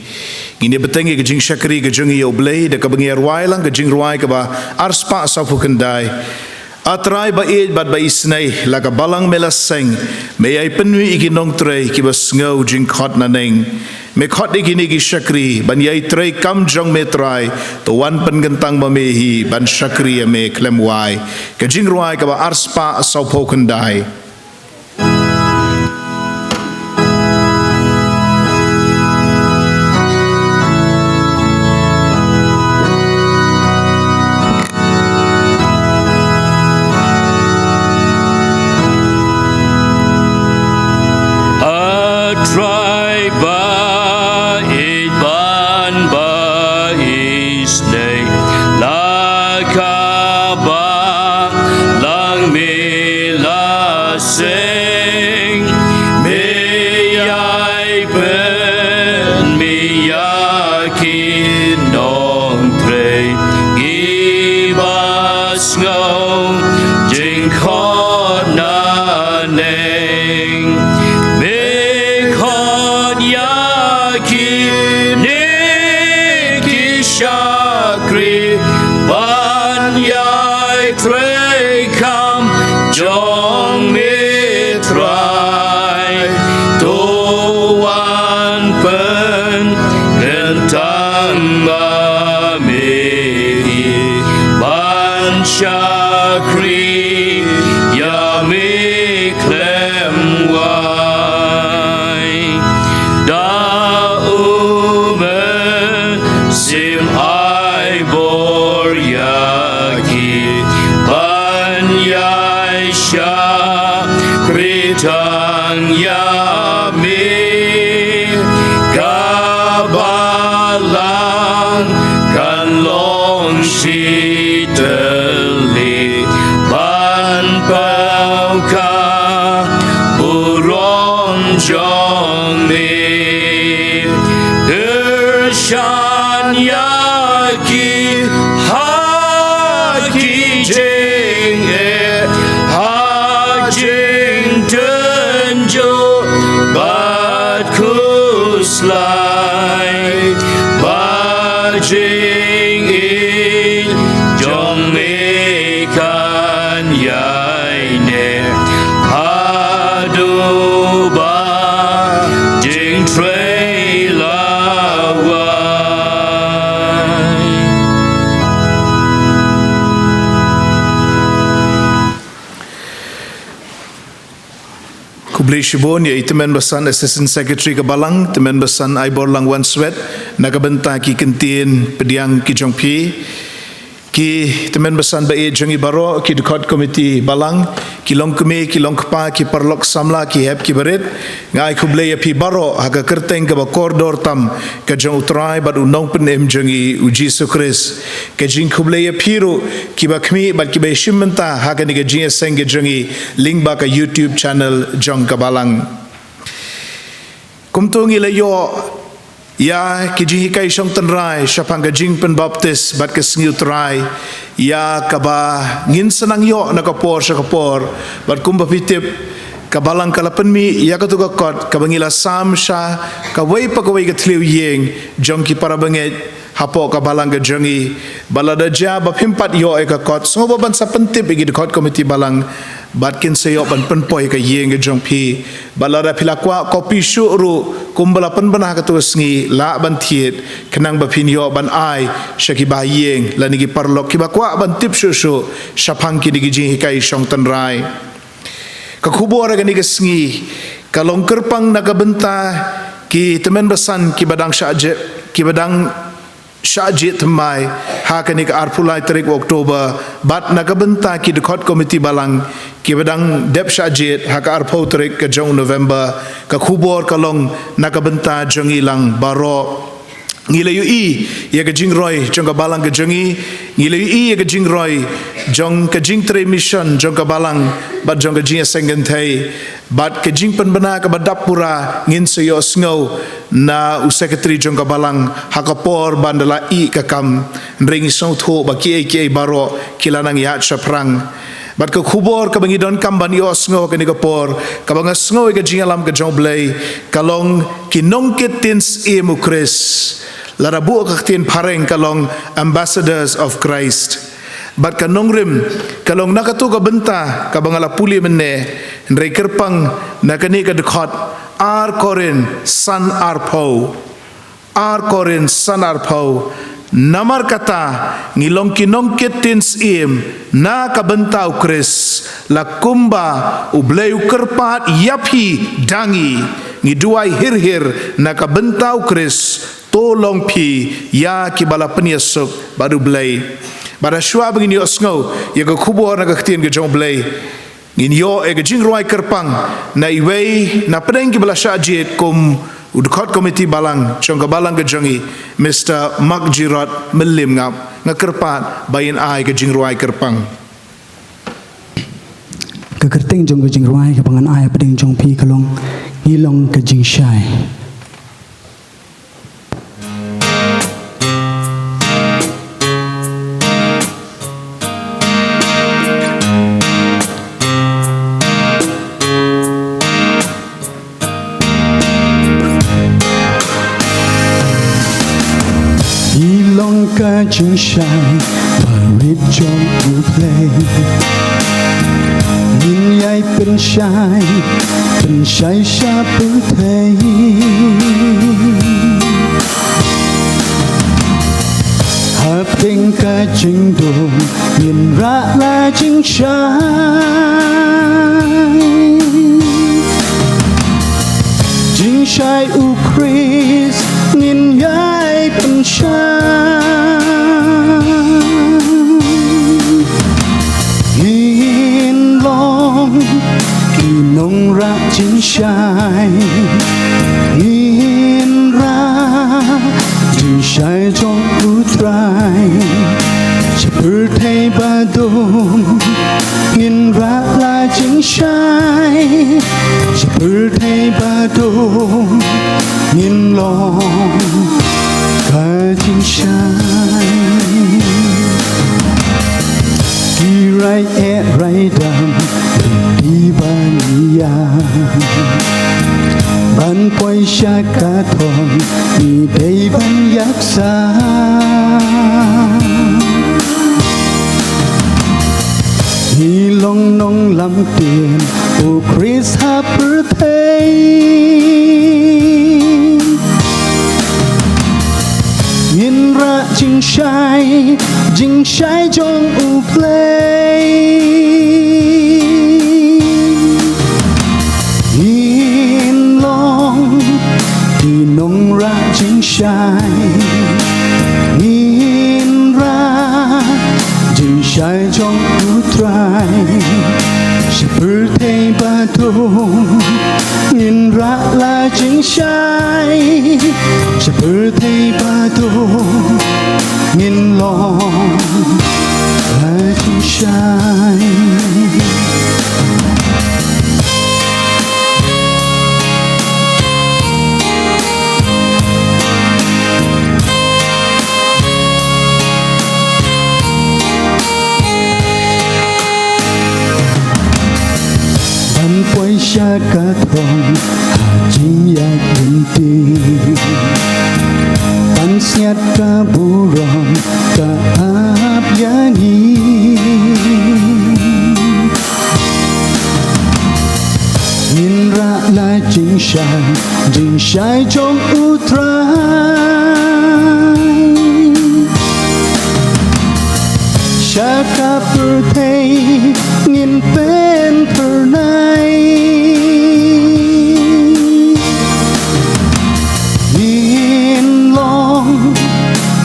Ngin ïa bteng ïa ka jingshakri ka jong ngi ïa U Blei da kaba ngi ïa rwai lang ka jingrwai kaba arspah sawphew khyndai. A Trai ba ïeit bad ba isynei, la ka balang me la seng, me ïai pynmih ïa ki nongtrei kiba sngew jingkhot naneng. Me khot ïa kine ki shakri ban ïai trei kam jong me Trai, to wan pynkyntang ma me hi ban shakri ïa me khlem wai. Ka jingrwai kaba arspah sawphew khyndai. A Trai ba ïeit bad ba isynei, la ka balang me la seng, me ïai pynmih ïa ki nongtrei kiba sngew jingkhot naneng. Me khot ïa kine ki shakri ban ïai trei kam jong me Trai, to wan pynkyntang ma me hi ban shakri ïa me khlem wai. Da u Shan ïa ki ha ki jingeh, ha jingtynjuh bad khuslai, ba jingim jong me kan ïai neh haduh ba jingtrei la wai. Khublei shibun ïa i tymmen basan Assistant Secretary ka Balang, tymmen basan Aiborlang Wanswet, na ka bynta ki kyntien pdiang ki jong phi. Ki tymmen basan ba ïeit jong ngi baroh, ki dkhot komiti Balang, ki long kmie, ki long kpa, ki paralok samla, ki hep ki barit, nga ai khublei ïa phi baroh ha ka kyrteng kaba kordor tam ka jong U Trai bad U Nongpynim jong ngi U Jisu Khrist. Ka jingkhublei ïa phi ruh kiba khmih bad kiba ïashim bynta ha kane ka jingïaseng ka jong ngi lyngba ka YouTube channel jong ka Balang. Kumto ngi la ïoh ïa ki jinghikai shong tynrai shaphang ka jingpynbaptis bad ka sngi U Trai, ïa kaba ngin sa nang ïoh na ka por sha ka por. Bad kumba phi tip, ka Balang ka la pynmih ïa katu ka kot kaba ngi la sam sha kawei pa kawei ka thliew ïing jong ki para bangeit hapoh ka Balang ka jong ngi. Bad lada jia ba phim pat ïoh ïa ka kot, sngewbha ban sa pyntip ïa ki dkhot komiti Balang bad kin sa ïoh ban pynpoi ïa ka ïing ka jong phi. Bad lada phi la kwah kopi shuh ruh kumba la pynbna ha katu ka sngi, lah ban thied khnang ba phin ïoh ban ai sha ki bahaïing lane ki paralok kiba kwah ban tip shuh shuh shaphang kine ki jinghikai shong tynrai. Ka khubor ha kane ka sngi ka long kyrpang na ka bynta ki tymmen basan kiba dang shah jied, kiba dang shah jied thymmai ha kane ka arphew lai tarik u October, bad na ka bynta ki dkhot komiti Balang kiba dang dep shah jied ha ka arphew tarik ka jong u November. Ka khubor ka long na ka bynta jong ngi lang baroh. Ngi la ïohi ïa ka jingroi jong ka Balang ka jong ngi, ngi la ïohi ïa ka jingroi jong ka jingtrei mission jong ka Balang bad jong ka jingïaseng kynthei. Bad ka jingpynbna kaba dap pura ngin sa ïohsngew na u Secretary jong ka Balang ha ka por ban da la ïeh ka kam. Hynrei ngi sngewthuh ba kiei kiei baroh ki la nang ïaid shaphrang. Bad ka khubor kaba ngi donkam ban ïohsngew ha kane ka por, kaba nga sngew ïa ka jingïalam ka jong U Blei, ka long ki nongkit ktien syiem U Khrist. Lada buh ka ktien phareng ka long Ambassadors of Christ. Bad ka nongrim ka long na katu ka bynta kaba nga la pule mynne, hynrei kyrpang na kane ka dkhot, Ar Korinth san arphew. Ar Korinth san arphew. Namar kata, ngi long ki nongkit ktien syiem na ka bynta U Khrist, la kumba U Blei u kyrpad ïa phi da ngi, ngi duwai hir hir na ka bynta U Khrist, to long phi ïa kiba la pynïasuk bad U Blei. Bad ha shuwa ba ngin ïohsngew ïa ka khubor na ka ktien ka jong U Blei, ngin ïoh ïa ka jingrwai kyrpang na iwei na pdeng kiba la shah jied kum u dkhot komiti Balang jong ka Balang ka jong ngi, Mister Mark G. Rod Mylliemngap. Nga kyrpad ba in ai ka jingrwai kyrpang. Ka kyrteng jong ka jingrwai kaba ngan ai ha pdeng jong phi ka long, Ngi Long ka Jingshai. Ngi long ka jingshai barit jong U Blei. Ngin ïai pynshai, pynshai sha pyrthei. Hapdeng ka jingdum ngin rah la jingshai. Jingshai U Khrist ngin ïai pynshai. Ngin long ki nongrah jingshai. Ngin rah jingshai jong U Trai. Sha pyrthei badum ngin rah la jingshai. Sha pyrthei badum ngin long Poi sha ka thong, ngi dei ban ïaksaid. Ngi long nonglam ktien U Khrist ha pyrthei. Ngin rah jingshai, jingshai jong U Blei. Ngin long ki nongrah jingshai. Ngin rah jingshai jong U Trai. Sha pyrthei badum ngin rah la jingshai. Sha pyrthei badum ngin long la jingshai. Ban poi sha ka thong ha jingïaid lynti. Ban sngap ka burom ka ap ïa ngi. Ngin rah la jingshai, jingshai jong U Trai. Sha ka pyrthei ngin pynphyrnai. Ngin long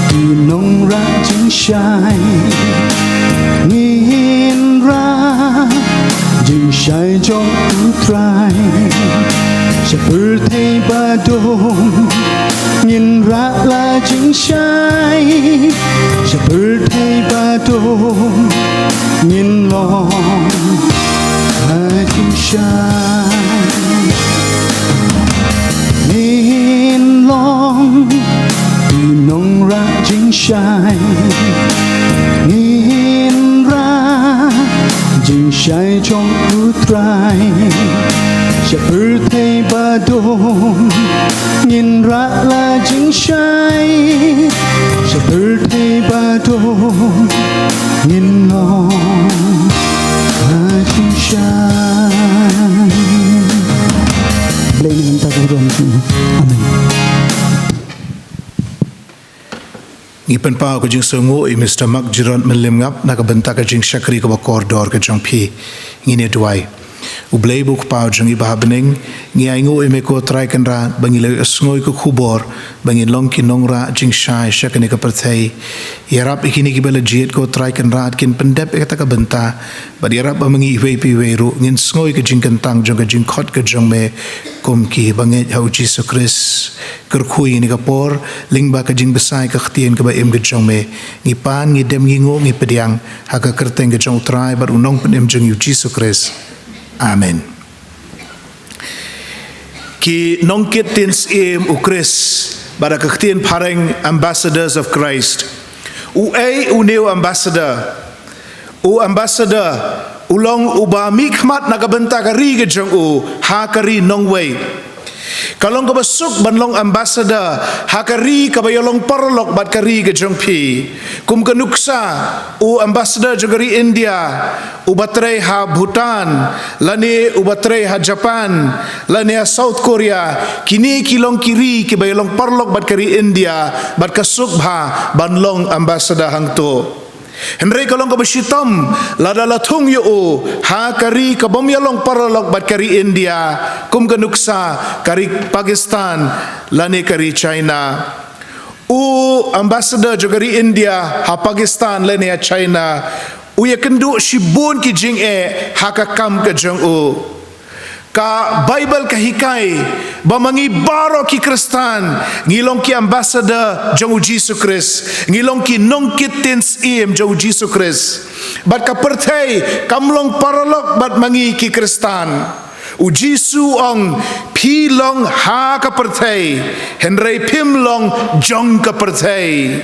ki nongrah jingshai. Ngin rah jingshai jong U Trai. Sha pyrthei badum ngin rah la jingshai. Sha pyrthei badum ngin long la jingshai. Ngin long ki nongrah jingshai. Ngin rah jingshai jong U Trai. Sha pyrthei badum ngin rah la jingshai. Sha pyrthei badum ngin long la jingshai. Blei na ka bynta ka burom jong U. Amen. Ngi pynpaw ka jingsngewnguh ïa Mister Mark Jiron Mylliem Ngap na ka bynta ka jingshakri kaba kordor ka jong phi. Ngin ïa duwai. U Blei ba u Kpa jong ngi ba ha bneng, ngi ainguh ïa me ko Trai Kynrad ba ngi la ïohsngew ïa ka khubor ba ngin long ki nongrah jingshai sha kane ka pyrthei. Ïarap ïa kine kiba la jied ko Trai Kynrad kin pyndep ïa kata ka bynta. Bad ïarap ba ma ngi iwei pa iwei ruh ngin sngew ïa ka jingkyntang jong ka jingkhot ka jong me kum ki bangeit ha U Jisu Khrist. Kyrkhu ïa kane ka por lyngba ka jingbsa ïa ka ktien kaba im ka jong me. Ngi pan, ngi dem, ngi nguh, ngi pdiang ha ka kyrteng ka jong U Trai bad U Nongpynim jong ngi U Jisu Khrist. Amen. Ki nongkit ktien syiem U Khrist, bad ha ka ktien phareng Ambassadors of Christ. Uei une u ambassador? U ambassador u long uba mihkhmat na ka bynta ka ri ka jong u ha ka ri nongwei. Ka long kaba suk ban long ambassador ha ka ri kaba ïalong paralok bad ka ri ka jong phi. Kum ka nuksa, u ambassador jong ka ri India uba trei ha Bhutan, lane uba trei ha Japan, lane ha South Korea, kine ki long ki ri kiba ïalong paralok bad ka ri India, bad ka suk bha ban long ambassador hangto. Hynrei ka long kaba shitom lada la thung ïa u ha ka ri kabym ïalong paralok bad ka ri India, kum ka nuksa ka ri Pakistan lane ka ri China. U ambassador jong ka ri India ha Pakistan lane ha China, u ïakynduh shibun ki jingeh ha ka kam ka jong u. Ka Baibl ka hikai ba ma ngi baroh ki Khristan ngi long ki ambassador jong U Jisu Khrist, ngi long ki nongkit ktien syiem jong U Jisu Khrist. Bad ka pyrthei kam long paralok bad ma ngi ki Khristan. U Jisu u ong, phi long ha ka pyrthei, hynrei phim long jong ka pyrthei.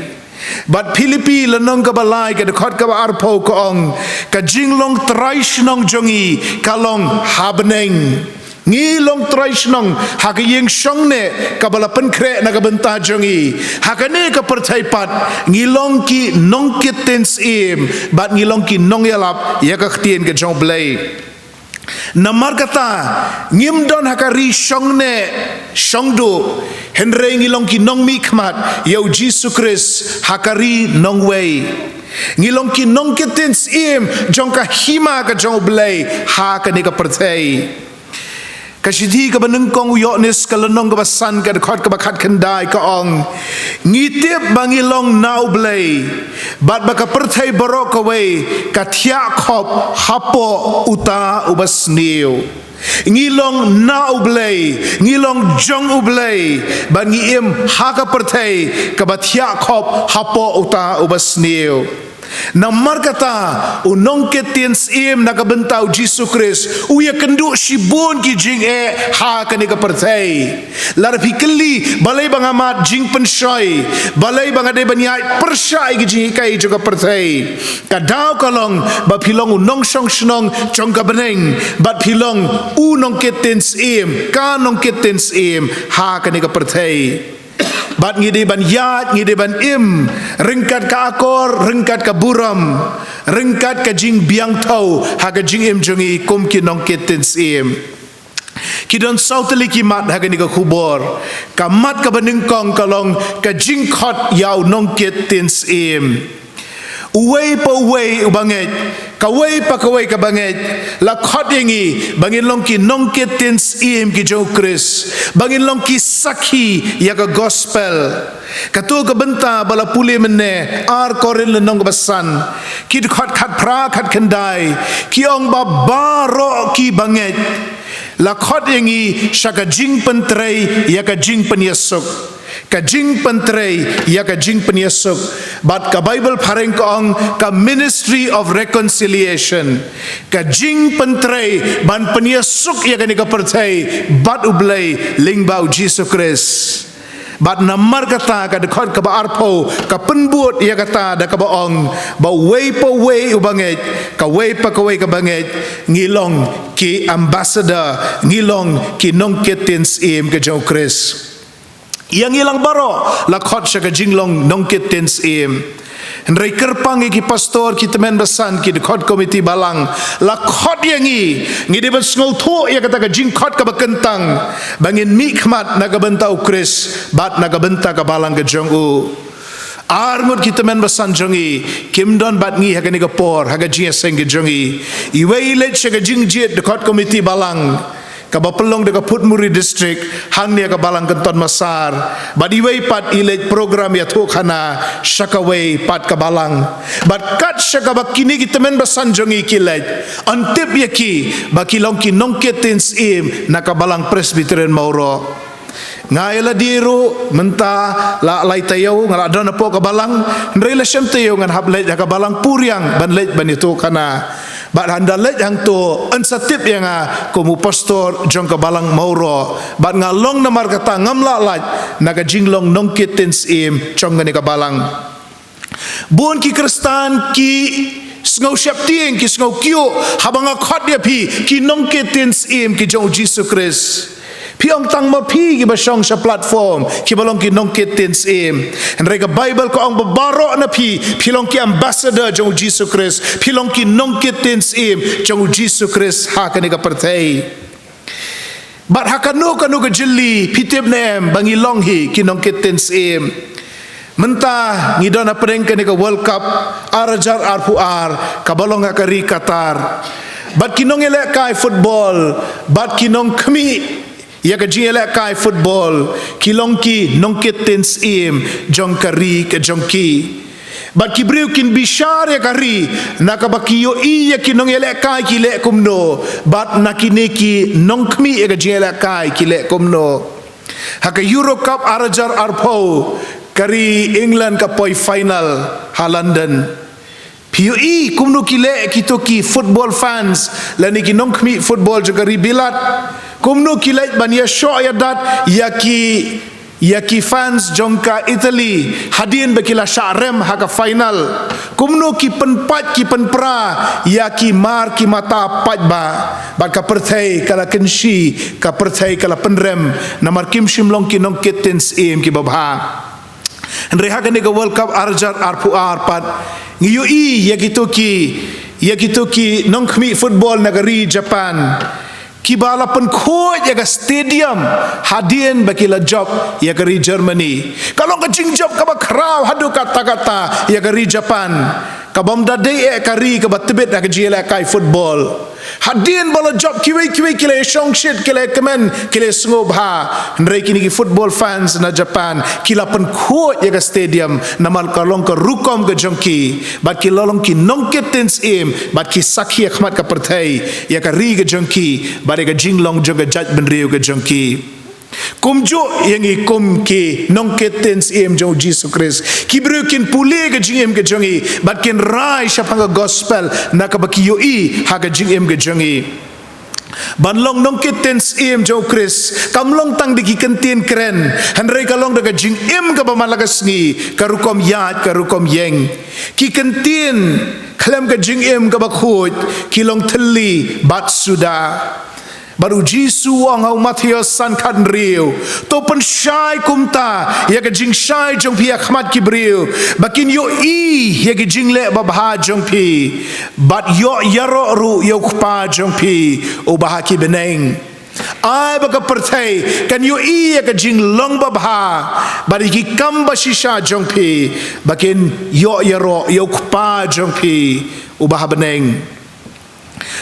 Bad Philippi lynnong kaba lai ka dkhot kaba arphew ka ong, ka jinglong trai shnong jong ngi ka long ha bneng. Ngi long trai shnong ha ka ïing shong neh kaba la pynkhreh na ka bynta jong ngi. Ha kane ka pyrthei pat ngi long ki nongkit tien syiem bad ngi long ki nongïalap ïa ka ktien ka jong U Blei. Namar kata, ngim don ha ka ri shong neh shong duh, hynrei ngi long ki nongmihkhmat ïa U Jisu Khrist ha ka ri nongwei. Ngi long ki nongkit tien syiem jong ka hima ka jong U Blei ha kane ka pyrthei. Ka shithi kaba nyngkong u Ïoannis ka lynnong kaba san ka dkhot kaba khatkhyndai ka ong, ngi tip ba ngi long na U Blei, bad ba ka pyrthei baroh kawei ka thiah khop hapoh uta uba sniew. Ngi long na U Blei, ngi long jong U Blei, bad ngi im ha ka pyrthei kaba thiah khop hapoh uta uba sniew. Namar kata, u nongkit tien syiem na ka bynta U Jisu Khrist u ïakynduh shibun ki jingeh ha kane ka pyrthei. Lada phi kylli balei ba nga mad jingpynshoi, balei ba nga dei ban ïaid pyrshah ïa ki jinghikai jong ka pyrthei, ka daw ka long ba phi long u nongshong shnong jong ka bneng, bad phi long u nongkit tien syiem, ka nongkit tien syiem ha kane ka pyrthei. Bad ngi dei ban ïaid, ngi dei ban im ryngkat ka akor, ryngkat ka burom, ryngkat ka jingbiang thew ha ka jingim jong ngi kum ki nongkit tien syiem. Ki don saw tylli ki mat ha kane ka khubor. Ka mat kaba nyngkong ka long ka jingkhot ïa u nongkit tien syiem. Uwei pa uwei uba ngeit, kawei pa kawei kaba ngeit, la khot ïa ngi ba ngin long ki nongkit tien syiem ki jong U Khrist, ba ngin long ki sakhi ïa ka gospel. Kato ka bynta ba la pule mynne, Ar Korinth lynnong kaba san, ki dkhot khatphra khatkhyndai, ki ong ba baroh kiba ngeit la khot ïa ngi sha ka jingpyntrei ïa ka jingpynïasuk. Ka jingpyntrei ïa ka jingpynïasuk. Bad ka Baibl phareng ka ong ka ministry of reconciliation. Ka jingpyntrei ban pynïasuk ïa kane ka pyrthei bad U Blei lyngba U Jisu Khrist. Bad namar kata ka dkhot kaba arphew ka pynbud ïa kata da kaba ong ba uwei pa uwei uba ngeit, kawei pa kawei kaba ngeit, ngi long ki ambassador, ngi long ki nongkit tien syiem ka jong U Khrist. Ïa ngi lang baroh la khot sha ka jinglong nongkit tien syiem. Hynrei kyrpang ïa ki pastor, ki tymmen basan, ki dkhot komiti balang, la khot ïa ngi, ngi dei ban sngewthuh ïa kata ka jingkhot kaba kyntang ba ngin mihkhmat na ka bynta U Khrist bad na ka bynta ka balang ka jong u. Ar ngut ki tymmen basan jong ngi kim don bad ngi ha kane ka por ha ka jingïaseng ka jong ngi. Iwei i leit sha ka jingjied dkhot komiti balang kaba pynlong da ka Phutmuri District hangne ha ka Balang Kynton Massar. Bad iwei pat i leit program ïathuhkhana sha kawei pat ka balang. Bad kat sha kaba kine ki tymmen basan jong ngi ki leit, yn tip ïa ki ba ki long ki nongkit tien syiem na ka Balang Presbyterian Mawroh. Nga ïa lade ruh mynta la lai taïew nga la don hapoh ka balang, hynrei la shem taïew ngan hap leit ha ka Balang Puriang ban leit ban ïathuhkhana. Bad haba leit hangto yn sa tip ïa nga kum u pastor jong ka Balang Mawroh. Bad nga long namar kata ngam lah lait na ka jinglong nongkit tien syiem jong kane ka balang. Bun ki Khristan ki sngew sheptieng, ki sngew kyiuh haba nga khot ïa phi ki nongkit tien syiem ki jong U Jisu Khrist. Phi ong tang ma phi kiba shong sha platform kiba long ki nongkit tien syiem. Hynrei ka Baibl ka ong ba baroh na phi, phi long ki ambassador jong U Jisu Khrist, phi long ki nongkit tien syiem jong U Jisu Khrist ha kane ka pyrthei. Bad ha kano kano ka jylli phi tip ne em ba ngi long hi ki nongkit tien syiem. Mynta ngi don hapdeng kane ka World Cup ar hajar arphew ar kaba long ha ka ri Qatar. Bad ki nongïalehkai football bad ki nongkhmih ïa ka jingïalehkai football ki long ki nongkit tien syiem jong ka ri ka jong ki. Bad ki briew kin bishar ïa ka ri na kaba ki ïohi ïa ki nongïalehkai ki leh kumno bad na kine ki nongkhmih ïa ka jingïalehkai ki leh kumno. Ha ka Euro Cup ar hajar arphew ka ri England ka poi final ha London. Phi ïohi kumno ki leh kito ki football fans lane ki nongkhmih football jong ka ri Bilat, kumno ki leit ban ïashoh ïadat ïa ki ïa ki fans jong ka Italy hadien ba ki la shah rem ha ka final. Kumno ki pynpait ki pynpra ïa ki mar ki mata paidbah. Bad ka pyrthei ka la kynshi, ka pyrthei ka la pynrem, namar kim shym long ki nongkit tien syiem kiba bha. Hynrei ha kane ka World Cup ar hajar arphew ar pat ngi ïohi ïa kito ki, ïa kito ki nongkhmih football na ka ri Japan, kiba la pynkhuid ïa ka stadium hadien ba ki la jop ïa ka ri Germany. Ka long ka jingjop kaba khraw haduh katta katta ïa ka ri Japan, ka bym da dei eh ka ri kaba tbit ha ka jingïalehkai football. Hadien ba la jop, kiwei kiwei ki la shongshit, ki la kmen, ki la sngewbha. Hynrei kine ki football fans na Japan ki la pynkhuid ïa ka stadium, namar ka long ka rukom ka jong ki, bad ki la long ki nongkit tien syiem, bad ki sakhi ha khmat ka pyrthei ïa ka ri ka jong ki bad ïa ka jinglong jong ka jaitbynriew ka jong ki. Kumjuh ïa ngi kum ki nongkit tien syiem jong U Jisu Khrist, ki briew kin pule ka jingim ka jong ngi bad kin rai shaphang ka gospel na kaba ki ïohi ha ka jingim ka jong ngi. Ban long nongkit tien syiem jong U Khrist kam long tang da ki kyntien kren, hynrei ka long da ka jingim kaba man la ka sngi, ka rukom ïaid ka rukom ïeng. Ki kyntien khlem ka jingim kaba khuid ki long thylli bad suda. Bad U Jisu u ong ha u Mathaios san khathynriew, to pynshai kumta ïa ka jingshai jong phi ha khmat ki briew, ba kin ïohi ïa ki jingleh babha jong phi, bad ïoh ïaroh ruh ïa U Kpa jong phi uba ha ki bneng. Ai ba ka pyrthei kan ïohi ïa ka jinglong babha bad ïa ki kam bashisha jong phi, ba kin ïoh ïaroh ïa U Kpa jong phi uba ha bneng.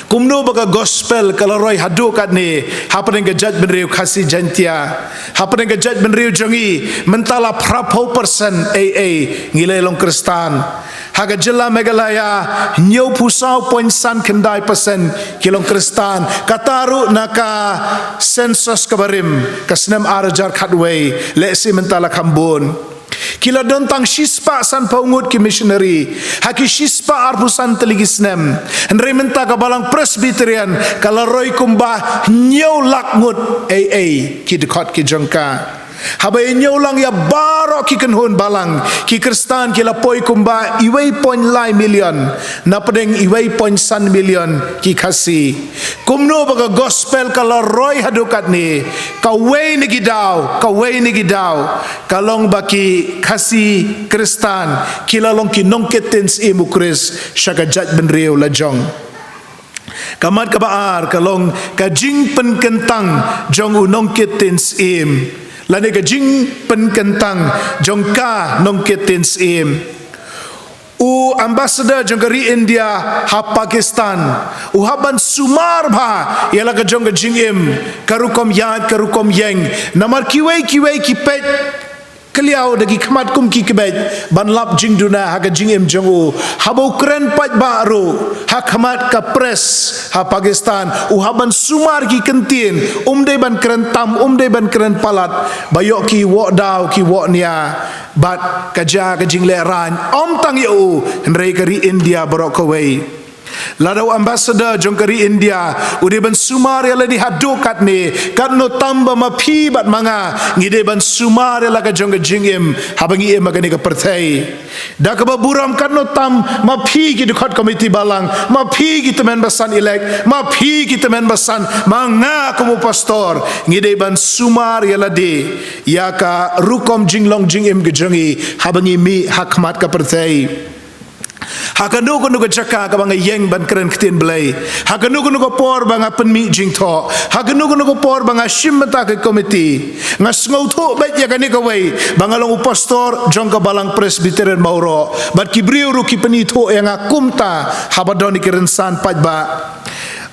Kumno ba ka gospel ka la roi haduh katne hapdeng ka jaitbynriew Khasi Jaiñtia, hapdeng ka jaitbynriew jong ngi mynta la phraphew percent ei ei ngi la long Khristan. Ha ka jylla Meghalaya hynñiewphew saw point san khyndai percent ki long Khristan. Kata ruh na ka census kaba rim ka snem ar hajar khatwei, lehse mynta la kham bun. Ki la don tang shispah sanphew ngut ki missionary ha ki shispah arphew san tylli ki snem. Hynrei mynta ka Balang Presbyterian ka la roi kumba hynñiew lak ngut ei ei ki dkhot ki jong ka. Haba ïa ñiew lang ïa baroh ki kynhun balang, ki Khristan ki la poi kumba iwei point lai million, na pdeng iwei point san million ki Khasi. Kumno ba ka gospel ka la roi haduh katne, kawei na ki daw, kawei na ki daw ka long ba ki Khasi Khristan ki la long ki nongkit tien syiem U Khrist sha ka jaitbynriew la jong. Ka mat kaba ar ka long ka jingpynkyntang jong u nongkit tien syiem, lane ka jingpynkyntang jong ka nongkit tien syiem. U ambassador jong ka ri India ha Pakistan u hap ban sumar bha ïa la ka jong ka jingim, ka rukom ïaid ka rukom ïeng, namar kiwei kiwei ki peit khlem da ki khmat kum ki kbeit ban lap jingduna ha ka jingim jong u. Haba u kren paidbah ruh ha khmat ka press ha Pakistan, u hap ban sumar ki kyntien, um dei ban kren tam, um dei ban kren palat, ba ïoh ki woh daw ki woh nia. Bad ka jia ka jinglehrain ym tang ïa u, hynrei ka ri India baroh kawei. Lada u ambassador jong ka ri India u dei ban sumar ïa lade haduh katne, katno tam ba ma phi bad ma nga ngi dei ban sumar ïa la ka jong ka jingim haba ngi im ha kane ka pyrthei. Da kaba burom, katno tam ma phi ki dkhot komiti balang, ma phi ki tymmen basan elect, ma phi ki tymmen basan, ma nga kum u pastor, ngi dei ban sumar ïa lade ïa ka rukom jinglong jingim ka jong ngi haba ngi mih ha khmat ka pyrthei. Ha kano kano ka jaka kaba nga ïeng ban kren ktien Blei, ha kano kano ka por ba nga pynmih jingthoh, ha kano kano ka por ba nga shim bynta ka komiti, nga sngewthuh beit ïa kane kawei, ba nga long u pastor jong ka Balang Presbyterian Mawroh, bad ki briew ruh ki pynithuh ïa nga kumta haba don ki rynsan paidbah.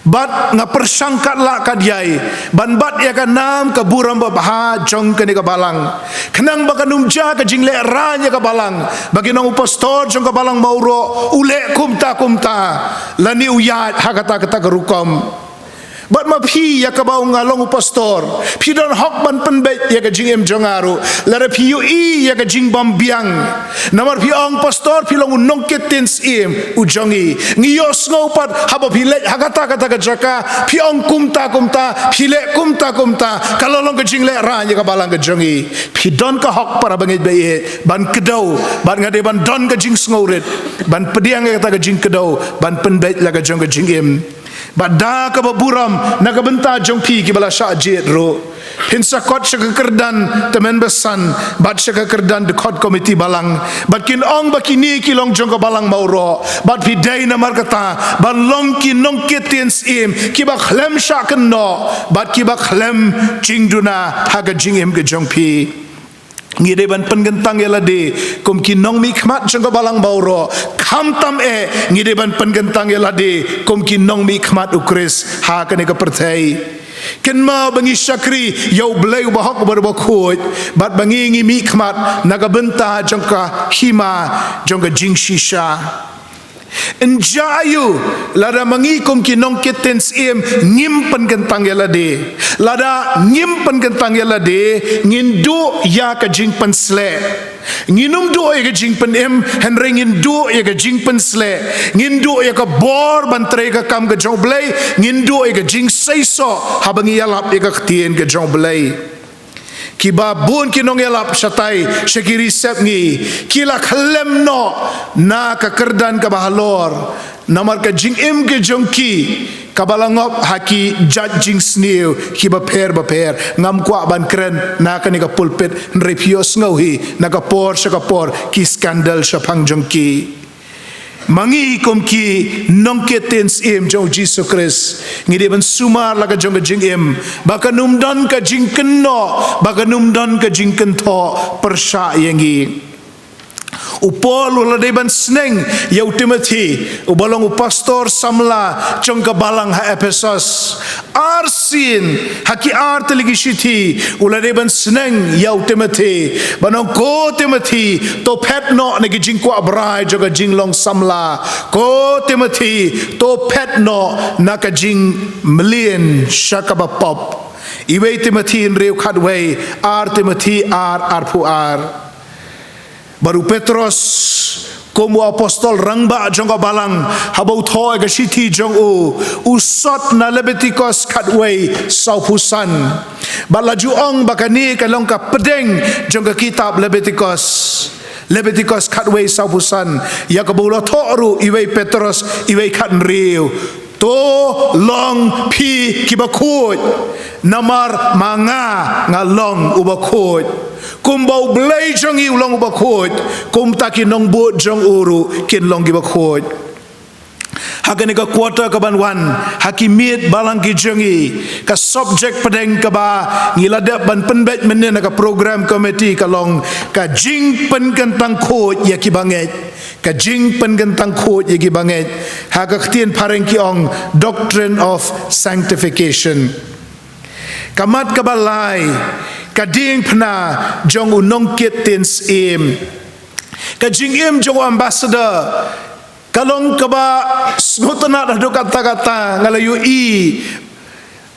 Bad nga pyrshang katba lah katba ïai ban bat ïa ka nam ka burom babha jong kane ka balang, khnang ba kan ym jia ka jinglehrain ïa ka balang, ba kin ong u pastor jong ka Balang Mawroh u leh kumta kumta, lane u ïaid ha kata kata ka rukom. Bad ma phi, ïa kaba nga long u pastor, phi don hok ban pynbeit ïa ka jingim jong nga ruh lada phi ïohi ïa ka jingbymbiang. Namar phi ong, pastor, phi long u nongkit ktien syiem u jong ngi. Ngi ïohsngew pat haba phi leit ha kata kata ka jaka, phi ong kumta kumta, phi leh kumta kumta, ka la long ka jinglehrain ïa ka balang ka jong ngi. Phi don ka hok, para bangeit ba ïeit, ban kdew, bad nga dei ban don ka jingsngewrit ban pdiang ïa kata ka jingkdew, ban pynbeit la ka jong ka jingim. Bad da kaba burom na ka bynta jong phi kiba la shah jied ruh, phin sa khot sha ka kyrdan tymmen basan bad sha ka kyrdan dkhot komiti balang, bad kin ong ba kine ki long jong ka balang mawroh, bad phi dei namar kata ban long ki nongkit ktien syiem kiba khlem shah kynnoh bad kiba khlem jingduna ha ka jingim ka jong phi. Ngi dei ban pynkyntang ïa lade kum ki nongmihkhmat jong ka balang mawroh, khamtam eh ngi dei ban pynkyntang ïa lade kum ki nongmihkhmat u Khrist ha kane ka pyrthei. Kynmaw ba ngi shakri ïa U Blei uba hok bad uba khuid, bad ba ngi ngi mihkhmat na ka bynta jong ka hima jong ka jingshisha. Ynda aïu lada ma ngi kum ki nongkit ktien syiem ngim pynkyntang ïa lade. Lada ngim pynkyntang ïa lade, ngin duh ïa ka jingpynsleh. Ngin ym duh ïa ka jingpynim, hynrei ngin duh ïa ka jingpynsleh. Ngin duh ïa ka bor ban trei ka kam ka jong U Blei, ngin duh ïa ka jingseisoh haba ngi ïalap ïa ka ktien ka jong U Blei. Kiba bun ki nongïalap shatai sha ki ri sepngi ki la khlem noh na ka kyrdan kaba halor, namar ka jingim ka jong ki kaba la ngop ha ki jait jingsniew kiba pher bapher. Ngam kwah ban kren na kane ka pulpit, hynrei phi ïohsngew hi na ka por sha ka por ki skandal shaphang jong ki. Ma ngi kum ki nongkit ktien syiem jong U Jisu Khrist, ngi dei ban sumar la ka jong ka jingim ba kan ym don ka jingkynnoh, ba kan ym don ka jingkynthoh pyrshah ïa ngi. U Paul u la dei ban sneng ïa u Timothi, uba long u pastor samla jong ka balang ha Ephesos. Arsien ha ki ar tylli ki shithi u la dei ban sneng ïa u Timothi, ban ong, ko Timothi, to phet noh na ki jingkwah brai jong ka jinglong samla. Ko Timothi, to phet noh na ka jingmlien sha kaba pop. Iwei Timothi hynriew khatwei, ar Timothi ar arphew ar. Bad u Petros, kum u apostol rangbah jong ka balang, haba u thoh ïa ka shithi jong u, u sot na Lebitikos khatwei sawphew san. Bad la ju ong ba kane ka long ka pdeng jong ka kitab Lebitikos. Lebitikos khatwei sawphew san, ïa kaba u la thoh ruh iwei Petros iwei khathynriew. To long phi kiba khuid, namar ma nga nga long uba khuid. Kumba U Blei jong ngi u long uba khuid, kumta ki nongbud jong u ruh kin long kiba khuid. Ha kane ka quarter kaban wan, ha ki miet balang ki jong ngi, ka subject pdeng kaba ngi la dep ban pynbeit mynne na ka program committee ka long ka jingpynkyntang khuid ïa ki bangeit. Ka jingpynkyntang khuid ïa ki bangeit. Ha ka ktien phareng ki ong doctrine of sanctification. Ka mat kaba lai, ka diengphna jong u nongkit ktien syiem. Ka jingim jong u ambassador ka long kaba sngewtynnat haduh katta katta. Nga la ïohi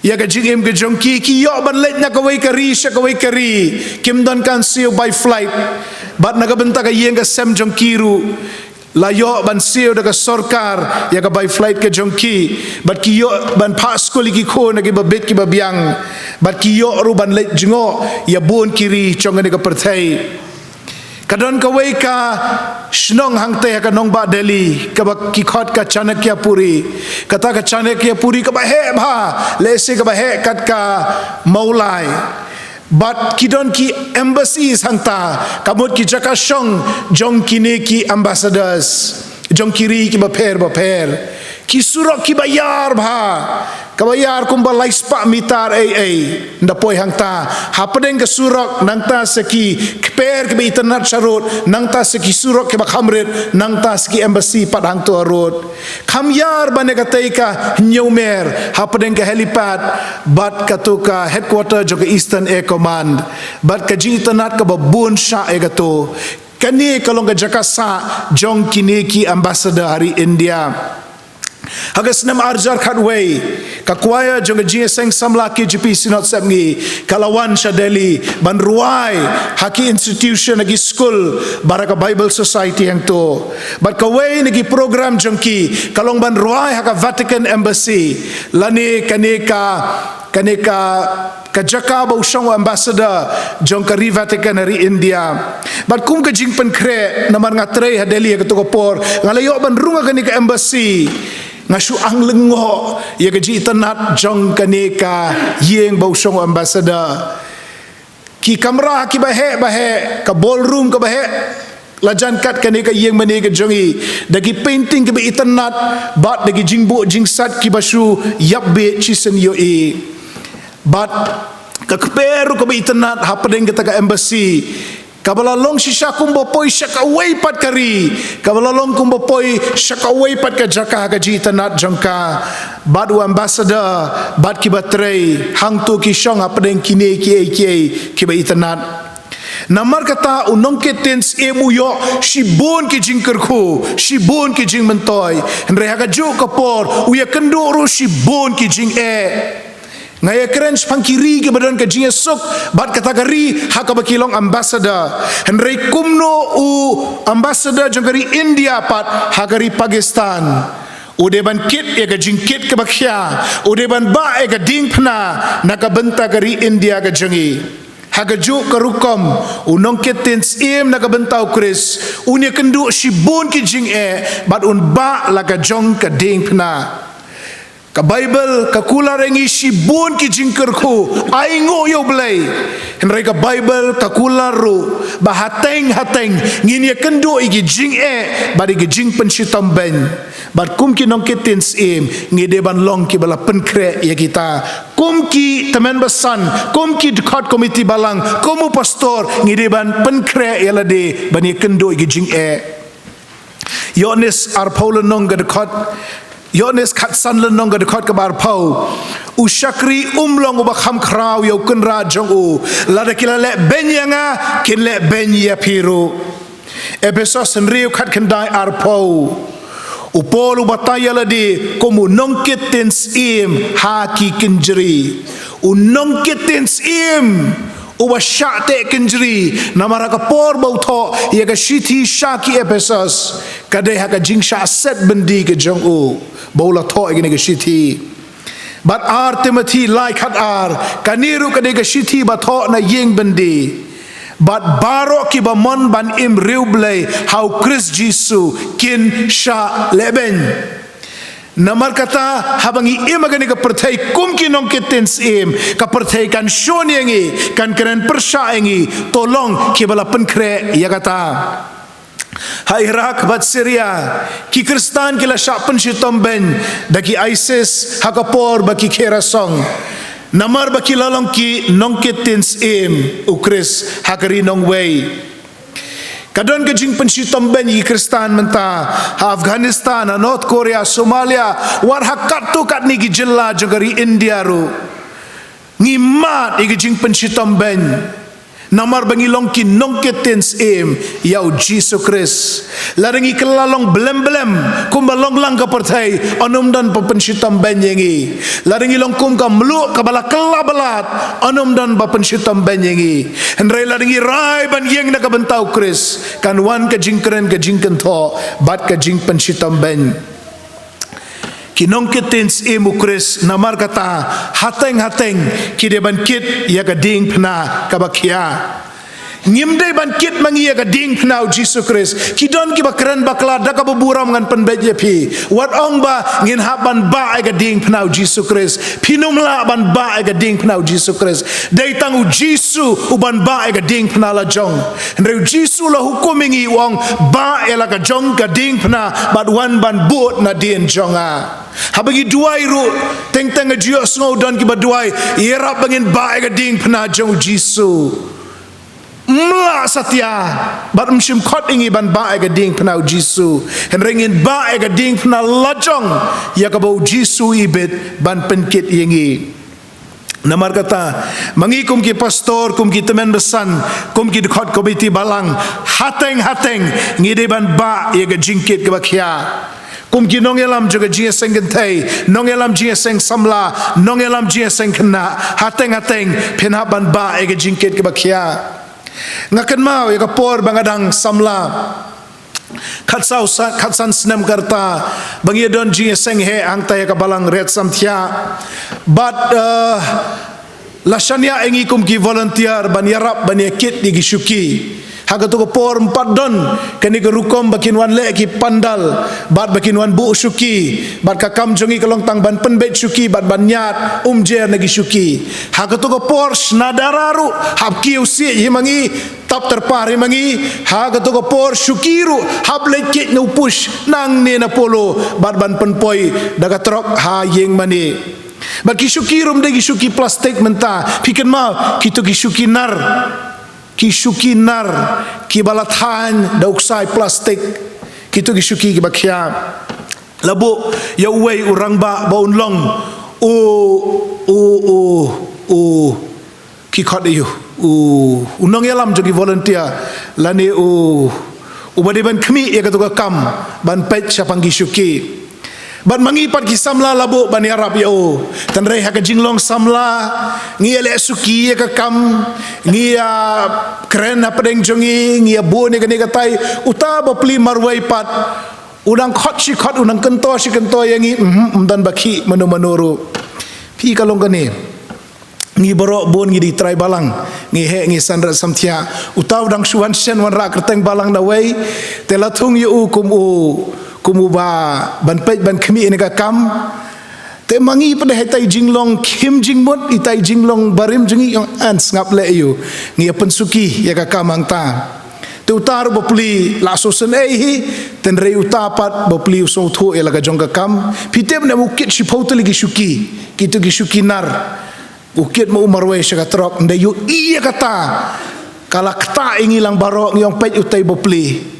ïa ka jingim ka jong ki, ki ïoh ban leit na kawei ka ri sha kawei ka ri, kim don kan siew by flight. Bad na ka bynta ka ïing ka sem jong ki ruh, la ïoh ban siew da ka sorkar ïa ka by flight ka jong ki. Bad ki ïoh ban phah skul ïa ki khun ha kiba bit kiba biang. Bad ki ïoh ruh ban leit jngoh ïa bun ki ri jong kane ka pyrthei. Ka don kawei ka shnong hangta ha ka nongbah Delhi, kaba ki khot ka Chanakyapuri. Kata ka Chanakyapuri kaba heh bha, lehse kaba heh kat ka Mawlai. Bad ki don ki embassies hangta, ka mut ki jaka shong jong kine ki ambassadors jong ki ri kiba pher bapher. Ki surok kiba ïar bha, kaba ïar kumba lai spah mitar ei ei. Nda poi hangta, hapdeng ka surok, nangta sa ki kper kiba itynnad sharud, nangta sa ki surok kiba kham rit, nangta sa ki embassy pat hangto harud. Kham ïar ban ïa katei ka hynñiewmer hapdeng ka helipad bad kato ka headquarter jong ka Eastern Air Command. Bad ka jingitynnad kaba bun shah ïa kato. Kane ka long ka jaka sah jong kine ki ambassador ha ri India. Ha ka snem ar hajar khatwei, ka kwaya jong ka Jingïaseng Samla K J P Synod Sepngi ka la wan sha Delhi ban rwai ha ki institution, ha ki skul, bad ha ka Bible Society hangto. Bad kawei na ki program jong ki ka long ban rwai ha ka Vatican Embassy, lane kane ka, kane ka, ka jaka ba u shong u ambassador jong ka ri Vatican ha ri India. Bad kum ka jingpynkhreh, namar nga trei ha Delhi ha kato ka por, nga la ïoh ban rung ha kane ka embassy. Nga shu ang lyngngoh ïa ka jingitynnad jong kane ka ïing ba u shong u ambassador. Ki kamra kiba heh ba heh, ka ballroom kaba heh, la jan kat kane ka ïing mane ka jong i da ki painting kiba itynnad, bad da ki jingbuh jingsat kiba shu ïapbeit shisien ïohi. Bad ka kper ruh kaba itynnad hapdeng kata ka embassy, kaba la long shisha kumba poi sha kawei pat ka ri, kaba la long kumba poi sha kawei pat ka jaka ha ka jingitynnad jong ka. Bad u ambassador bad kiba trei hangto ki shong hapdeng kine kiei kiei kiba itynnad. Namar kata u nongkitien syiem u ïoh shibun ki jingkyrkhu, shibun ki jingmyntoi. Hynrei ha kajuh ka por u ïakynduh ruh shibun ki jingeh. Nga ïakren shaphang ki ri kiba don ka jingïasuk bad kata ka ri ha kaba ki long ambassador. Hynrei kumno u ambassador jong ka ri India pat ha ka ri Pakistan? U dei ban kit ïa ka jingkit kaba khia, u dei ban bah ïa ka diengphna na ka bynta ka ri India ka jong i. Ha kajuh ka rukom, u nongkitien syiem na ka bynta u Khrist un ïakynduh shibun ki jingeh bad un bah la ka jong ka diengphna. Ka Baibl ka kular ïa ngi shibun ki jingkyrkhu, ai nguh ïa u Blei. Hynrei ka Baibl ka kular ruh ba hateng hateng ngin ïakynduh ïa ki jingeh bad ïa ki jingpynshitom beiñ. Bad kum ki nongkitien syiem ngi dei ban long kiba la pynkhreh ïa kita. Kum ki tymmen basan, kum ki dkhot komiti balang, kum u pastor, ngi dei ban pynkhreh ïa lade ban ïakynduh ïa ki jingeh. Ïoannis arphew lynnong ka dkhot, Ïoannis khatsan lynnong ka dkhot kaba arphew. U shakri um long uba kham khraw ïa u kynrad jong u. Lada ki la leh beiñ ïa nga, kin leh beiñ ïa phi ruh. Ephesos hynriew, khatkhyndai arphew. U Paul u batai ïa lade kum u nongkitien syiem ha ki kynjri. U nongkitien syiem uba shah teh kynjri, namar ha ka por ba u thoh ïa ka shithi sha ki Ephesos, ka dei ha ka jingshah set byndi ka jong u ba u la thoh ïa kane ka shithi. Bad ar Timothi lai khatar, kane ruh ka dei ka shithi ba thoh na ïing byndi. Bad baroh kiba mon ban im riewblei ha u Khrist Jisu kin shah lehbeiñ. Namar kata haba ngi im ha kane ka pyrthei kum ki nongkitien syiem, ka pyrthei kan shun ïa ngi, kan kren pyrshah ïa ngi, to long kiba la pynkhreh ïa kata. Ha Iraq bad Syria, ki Khristan ki la shah pynshitom beiñ da ki ISIS ha ka por ba ki khie rasong. Namar ba ki la long ki nongkitien syiem u Khrist ha ka ri nongwei. Ka don ka jingpynshitom beiñ ïa ki Khristan mynta ha Afghanistan, ha North Korea, Somalia, wat ha katto katne ki jylla jong ka ri India ruh. Ngi mad ïa ka jingpynshitom beiñ. Namar ba ngi long ki nongkitien syiem ïa u Jisu Khrist. Lada ngi kylla long blem blem kumba long lang ka pyrthei, yn ym don ba pynshitom beiñ ïa ngi. Lada ngi long kum ka mluh kaba la kylla ba lad, yn ym don ba pynshitom beiñ ïa ngi. Hynrei lada ngi rai ban ïeng na ka bynta u Khrist, kan wan ka jingkren ka jingkynthoh bad ka jingpynshitom beiñ. Ki nongkitien syiem u Khrist, namar kata hateng hateng ki dei ban kit ïa ka diengphna kaba khia. Ngim dei ban kit ma ngi ïa ka diengphna u Jisu Khrist. Ki don kiba kren bakla, da kaba burom ngan pynbeit ïa phi. Wat ong ba ngin hap ban bah ïa ka diengphna u Jisu Khrist. Phin ym lah ban bah ïa ka diengphna u Jisu Khrist. Dei tang u Jisu u ban bah ïa ka diengphna la jong. Hynrei u Jisu la hukum ïa ngi, u ong, bah ïa la ka jong ka diengphna bad wan ban bud nadien jong nga. Haba ngi duwai ruh, teng teng nga ju ïohsngew don kiba duwai, ïarap ba ngin bah ïa ka diengphna jong u Jisu. Ym lah satia bad ym shym khot ïa ngi ban bah ïa ka diengphna u Jisu. Hynrei ngin bah ïa ka diengphna la jong ïa kaba u Jisu u ibit ban pynkit ïa ngi. Namar kata, ma ngi kum ki pastor, kum ki tymmen basan, kum ki dkhot komiti balang, hateng hateng ngi dei ban bah ïa ka jingkit kaba khia. Kum ki nongïalam jong ka jingïaseng kynthei, nongïalam jingïaseng samla, nongïalam jingïaseng khynnah, hateng hateng phin hap ban bah ïa ka jingkit kaba khia. Nga kynmaw ïa ka por ba nga dang samla, khatsaw sa, khatsan snem ka rta, ba ngi ïa don jingïaseng heh hangta ïa ka balang Riat Samthiah. Bad eh, la shaniah ïa ngi kum ki volunteer ban ïarap ban ïakit ïa ki shuki. Ha kato ka por ym pat don kane ka rukom ba kin wan leh ki pandal bad ba kin wan buh shuki, bad ka kam jong ngi ka long tang ban pynbeit shuki bad ban ñiad umjer na ki shuki. Ha kato ka por shna dara ruh hap kiew siej hi ma ngi, tap tyrpar hi ma ngi. Ha kato ka por shuki ruh hap leit kiej na u push nangne na Polo bad ban pynpoi da ka trok ha ïing mane. Bad ki shuki ruh ym dei ki shuki plastik mynta, phi kynmaw, kito ki shuki nar, ki shuki nar kiba la thaiñ da u ksai plastik, kito ki shuki kiba khia. La buh ïa uwei u rangbah ba un long u, u, u, u, ki khot ïa u, u, u nongïalam jong ki volunteer, lane u, uba dei ban khmih ïa kato ka kam ban peit shaphang ki shuki. Bad ma ngi pat ki samla la buh ban ïarap ïa u. Tang hynrei ha ka jinglong samla, ngi ïa leh suki ïa ka kam, ngi ïa kren hapdeng jong ngi, ngi ïa bun ïa kane katai. Uta bapli marwei pat u dang khot shi khot, u dang kynto shi kynto ïa ngi, mhm, ym don ba khih mano mano ruh. Phi, ka long kane. Ngi baroh bun ngi dei trai balang, ngi heh ngi san Riat Samthiah. Uta u dang shu wan shen wanrah kyrteng balang da wei, te la thung ïa u kum u, kum uba ban peit ban khmih ïa kane ka kam. Te ma ngi pat ha itai i jinglong khim jingmut, itai i jinglong barim jong ngi, ong, yn sngap leh ïa u, ngi ïa pynsuki ïa ka kam hangta. Te uta ruh bapli la sngewsynei hi, tang hynrei uta pat bapli u sngewthuh ïa la ka jong ka kam. Phi tip ne em, u kit shiphew tylli ki shuki, kito ki shuki nar. U kit ma u marwei sha ka trok, ynda ïohi ïa kata, ka la ktah ïa ngi lang baroh, ngi ong peit utai bapli.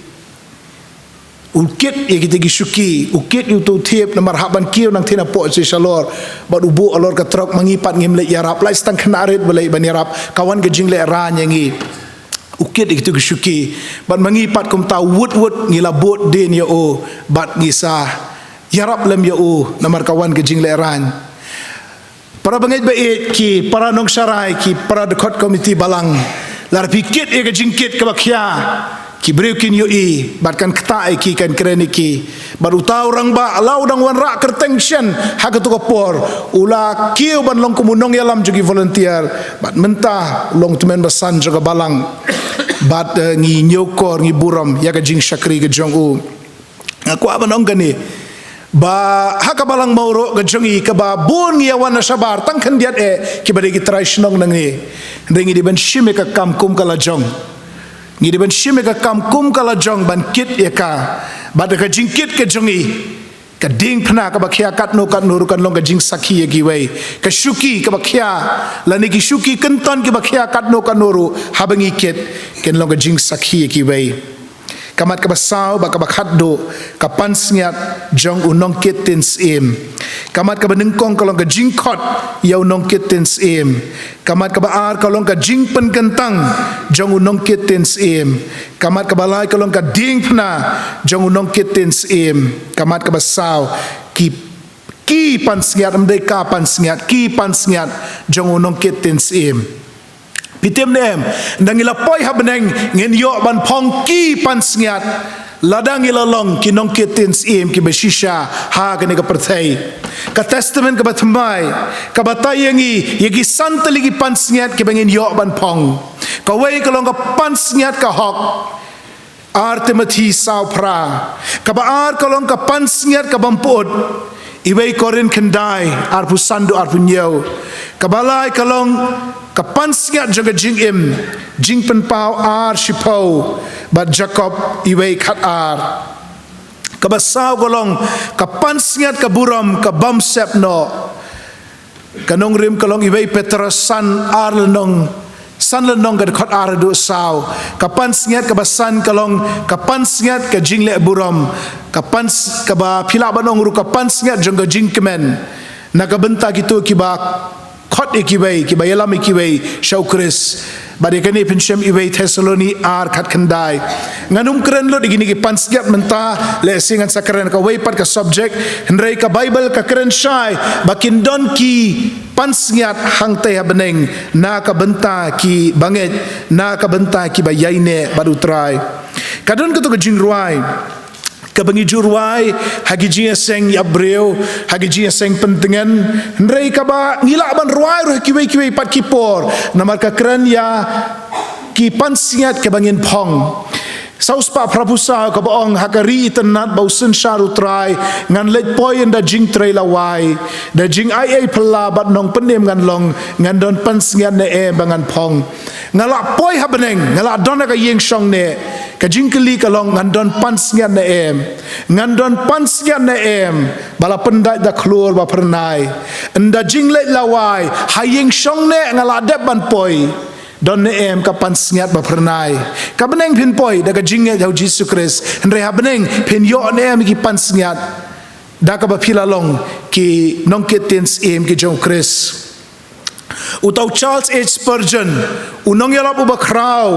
U kit ïa kita ki shuki, u kit ïa uto u thiep, namar hap ban kiew nangtei napoh sha shalor, bad u buh halor ka trok. Ma ngi pat ngim leit ïarap, lait tang khynnah rit ba leit ban ïarap, ka wan ka jinglehrain ïa ngi. U kit ïa kito ki shuki, bad ma ngi pat kumta wut wut ngi la bud dien ïa u, bad ngi sa ïarap lem ïa u, namar ka wan ka jinglehrain. Para bangeit ba ïeit, ki para nongsharai, ki para dkhot komiti balang, lada phi kit ïa ka jingkit kaba khia, ki briew kin ïohi, bad kan ktah ïa ki, kan kren ïa ki. Bad uta u rangbah, la u dang wanrah kyrteng shen ha kato ka por, u la kiew ban long kum u nongïalam jong ki volunteer, bad mynta u long u tymmen basan jong ka balang. Bad eh, ngi ñiewkor, ngi burom ïa ka jingshakri ka jong u. Nga kwah ban ong kane, ba ha ka balang Mawroh ka jong ngi, kaba bun ngi ïa wan na shabar, tang khyndiat eh kiba dei ki trai shnong nangne. Hynrei ngi dei ban shim ïa ka kam kum ka la jong. Ngi dei ban shim ïa ka kam kum ka la jong ban kit ïa ka. Bad da ka jingkit ka jong ngi, ka diengphna kaba khia katno katno ruh kan long ka jingsakhi ïa kiwei. Ka shuki kaba khia, lane ki shuki kynton kiba khia katno katno ruh, haba ngi kit, kan long ka jingsakhi ïa kiwei. Ka mat kaba saw bad kaba khatduh, ka pansngiat jong u nongkit ktien syiem. Ka mat kaba nyngkong ka long ka jingkhot ïa u nongkit ktien syiem. Ka mat kaba ar ka long ka jingpynkyntang jong u nongkit ktien syiem. Ka mat kaba lai ka long ka diengphna jong u nongkit ktien syiem. Ka mat kaba saw, ki, ki pansngiat, ym dei ka pansngiat, ki pansngiat jong u nongkit ktien syiem. Phi tip ne em, ynda ngi la poi ha bneng, ngin ïoh ban phong ki pansngiat, lada ngi la long ki nongkit ktien syiem kiba shisha ha kane ka pyrthei. Ka Testament kaba thymmai ka batai ïa ngi ïa ki san tylli ki pansngiat kiba ngin ïoh ban phong. Kawei ka long ka pansngiat ka hok, Ar Timothi saw phra. Kaba ar ka long ka pansngiat kaba ym pyut, Iwei Korinth khyndai, arphew san haduh arphew hynñiew. Kaba lai ka long ka pansngiat jong ka jingim, Jingpynpaw ar shiphew, bad Jakob iwei khat ar. Kaba saw ka long ka pansngiat ka burom ka bym sep noh. Ka nongrim ka long Iwei Petros san, ar lynnong, san lynnong ka dkhot ar haduh saw. Ka pansngiat kaba san ka long ka pansngiat ka jingleh burom. Ka pans-, kaba phi lah ban ong ruh ka pansngiat jong ka jingkmen, na ka bynta kito kiba khot ïa kiwei, kiba ïalam ïa kiwei sha U Khrist. Bad ïa kane phin shem iwei Thessaloni ar khatkhyndai. Ngan ym kren lut ïa kine ki pansngiat mynta, lehse ngan sa kren kawei pat ka subject, hynrei ka Baibl ka kren shai ba kin don ki pansngiat hangtei ha bneng, na ka bynta ki bangeit, na ka bynta kiba ïaineh bad U Trai. Ka don kato ka jingrwai kaba ngi ju rwai ha ki jingïaseng ïa briew, ha ki jingïaseng pyntngen, hynrei kaba ngi lah ban rwai ruh ha kiwei kiwei pat ki por, namar ka kren ïa ki pansngiat kaba ngin phong. Sa u spah phra phew saw kaba ong, ha ka ri itynnad ba u synshar U Trai, ngan leit poi ynda jingtrei la wai, da jingai ei phylla bad nongpynim ngan long, ngan don pansngiat ne em ba ngan phong. Nga lah poi ha bneng, nga lah don ha ka ïing shong ne, ka jingkylli ka long, ngan don pansngiat ne em. Ngan don pansngiat ne em ba la pyndait da khlur ba phyrnai. Ynda jingleit la wai, ha ïing shong ne nga lah dep ban poi, don ne em ka pansngiat ba phyrnai? Ka bneng phin poi da ka jingngeit ha U Jisu Khrist, hynrei ha bneng phin ïoh ne em ki pansngiat da kaba phi la long ki nongkit ktien syiem ki jong U Khrist? Uta u Charles H Spurgeon, u nongïalap uba khraw,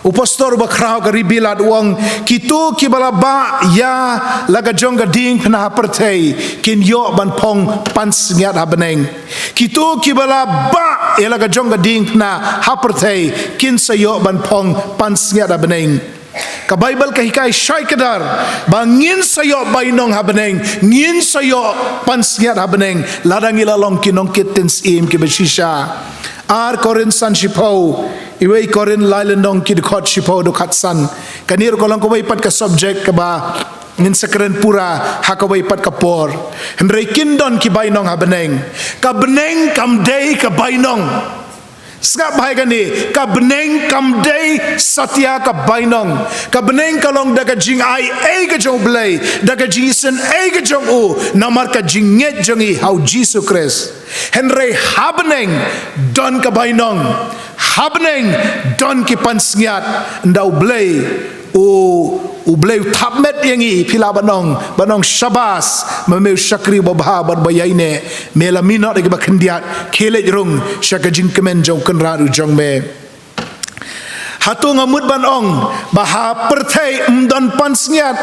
u pastor uba khraw ka ri Bilad, u ong, kito kiba la bah ïa la ka jong ka diengphna ha pyrthei kin ïoh ban phong pansngiat ha bneng. Kito kiba la bah ïa la ka jong ka diengphna ha pyrthei kin sa ïoh ban phong pansngiat ha bneng. Ka Baibl ka hikai shai kdar ba ngin sa ïoh bainong ha bneng, ngin sa ïoh pansngiat ha bneng, lada ngi la long ki nongkit ktien syiem kiba shisha. Ar Korinth san shiphew, iwei Korinth lai lynnong, ki dkhot shiphew haduh khatsan. Kane ruh ka long kawei pat ka subject kaba ngin sa kren pura ha kawei pat ka por. Hynrei kin don ki bainong ha bneng. Ka bneng kam dei ka bainong. Sngap bha ïa kane, ka bneng kam dei satia ka bainong. Ka bneng ka long da ka jingai ei ka jong U Blei, da ka jingisynei ka jong u, namar ka jingngeit jong ngi ha U Jisu Khrist. Hynrei ha bneng don ka bainong. Ha bneng don ki pansngiat. Ynda U Blei u, U Blei u thap met ïa ngi, phi lah ban ong, ban ong shabas, ma me u shakri uba bha bad uba ïaineh, me la minot ïa kiba khyndiat, khie leit rung sha ka jingkmen jong U Kynrad u jong me. Hato nga mut ban ong ba ha pyrthei ym don pansngiat?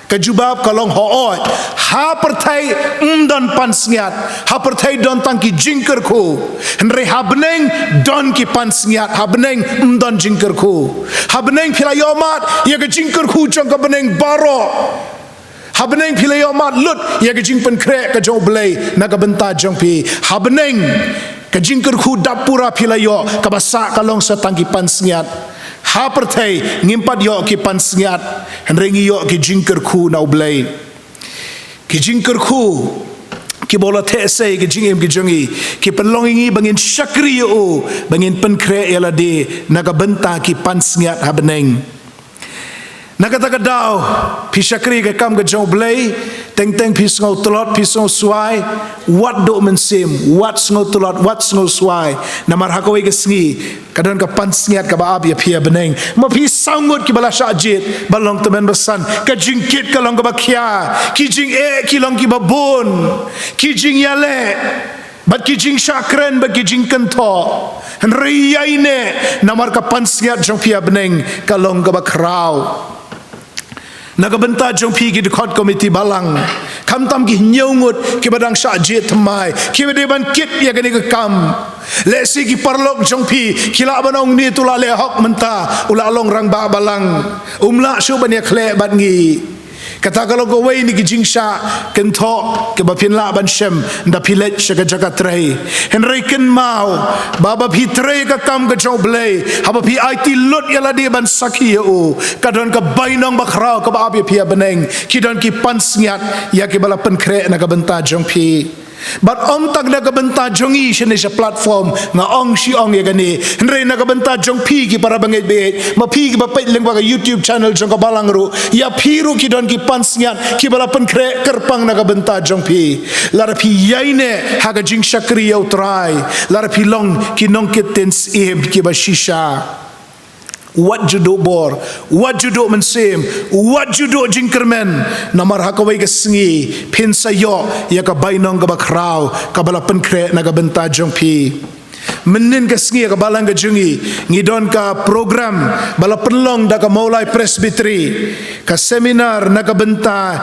Ka jubab ka long hooid. Ha pyrthei ym don pansngiat. Ha pyrthei don tang ki jingkyrkhu. Hynrei ha bneng don ki pansngiat. Ha bneng ym don jingkyrkhu. Ha bneng phi la ïohmad ïa ka jingkyrkhu jong ka bneng baroh. Ha bneng phi la ïohmad lut ïa ka jingpynkhreh ka jong U Blei na ka bynta jong phi. Ha bneng ka jingkyrkhu dap pura phi la ïoh, kaba sah ka long sa tang ki pansngiat. Ha pyrthei ngim pat ïoh ki pansngiat, hynrei ngi ïoh ki jingkyrkhu na U Blei. Ki jingkyrkhu kiba u la theh sei ki jingim ki jong ngi, ki pynlong ïa ngi ba ngin shakri ïa u, ba ngin pynkhreh ïa lade na ka bynta ki pansngiat ha bneng. Na kata ka daw, phi shakri ka kam ka jong U Blei, teng teng phi sngew tlot, phi sngew swai, wat duh mynsiem, wat sngew tlot, wat sngew swai. Namar ha kawei ka sngi ka don ka pansngiat kaba ap ïa phi ha bneng. Ma phi saw ngut kiba la shah jied, ba long tymmen basan, ka jingkit ka long kaba khia, ki jingeh ki long kiba bun, ki jingïaleh, bad ki jingshah kren, bad ki jingkynthoh. Hynrei ïaineh, namar ka pansngiat jong phi ha bneng ka long kaba khraw. Na ka bynta jong phi ki dkhot komiti balang, khamtam ki hynñiew ngut kiba dang shah jied thymmai, kiba dei ban kit ïa kane ka kam. Lehse ki paralok jong phi ki lah ban ong, une u la leh hok mynta, u la long rangbah balang, um lah shuh ban ïakhleh bad ngi. Kata ka long kawei na ki jingshah kynthoh kiba phin lah ban shem ynda phi leit sha ka jaka trei. Hynrei kynmaw ba, ba phi trei ka kam ka jong U Blei, haba phi aiti lut ïa lade ban sakhi ïa u, ka don ka bainong bakhraw kaba ap ïa phi ha bneng. Ki don ki pansngiat ïa kiba la pynkhreh na ka bynta jong phi. Bad ym tang na ka bynta jong ngi shane sha platform, nga ong shi ong ïa kane, hynrei na ka bynta jong phi ki para bangeit baieit, ma phi kiba peit lyngba ka YouTube channel jong ka balang ruh, ïa phi ruh ki don ki pansngiat kiba la pynkhreh kyrpang na ka bynta jong phi. Lada phi ïaineh ha ka jingshakri ïa U Trai, lada phi long ki nongkit ktien syiem kiba shisha. Wat ju duh bor, wat ju duh mynsiem, wat ju duh jingkyrmen, namar ha kawei ka sngi phin sa ïoh ïa ka bainong kaba khraw kaba la pynkhreh na ka bynta jong phi. Mynnin ka sngi ha ka balang ka jong ngi, ngi don ka program ba la pynlong da ka Mawlai Presbytery, ka seminar na ka bynta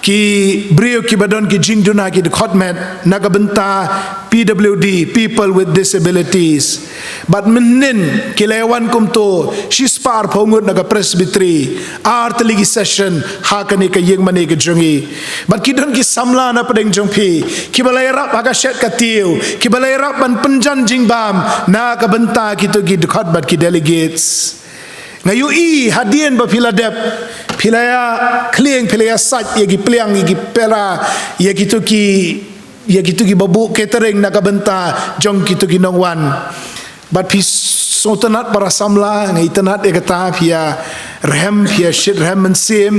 ki briew kiba don ki jingduna ki dkhot met na ka bynta P W D, people with disabilities. Bad mynnin ki la ïawan kumto shispah arphew ngut na ka Presbytery, ar tylli ki session ha kane ka ïing mane ka jong ngi. Bad ki don ki samla na pdeng jong phi kiba la ïarap ha ka shet ka tiew, kiba la ïarap ban pynjan jingbam na ka bynta kito ki dkhot bad ki delegates. Nga ïohi hadien ba phi la dep, phi la ïa khlieng, phi la ïa sait ïa ki pliang, ïa ki pera, ïa kito ki, ïa kito kiba buh catering na ka bynta jong kito ki nongwan. Bad phi sngewtynnat para samla, nga itynnat ïa kata, phi ïa rhem, phi ïa shit rhem mynsiem.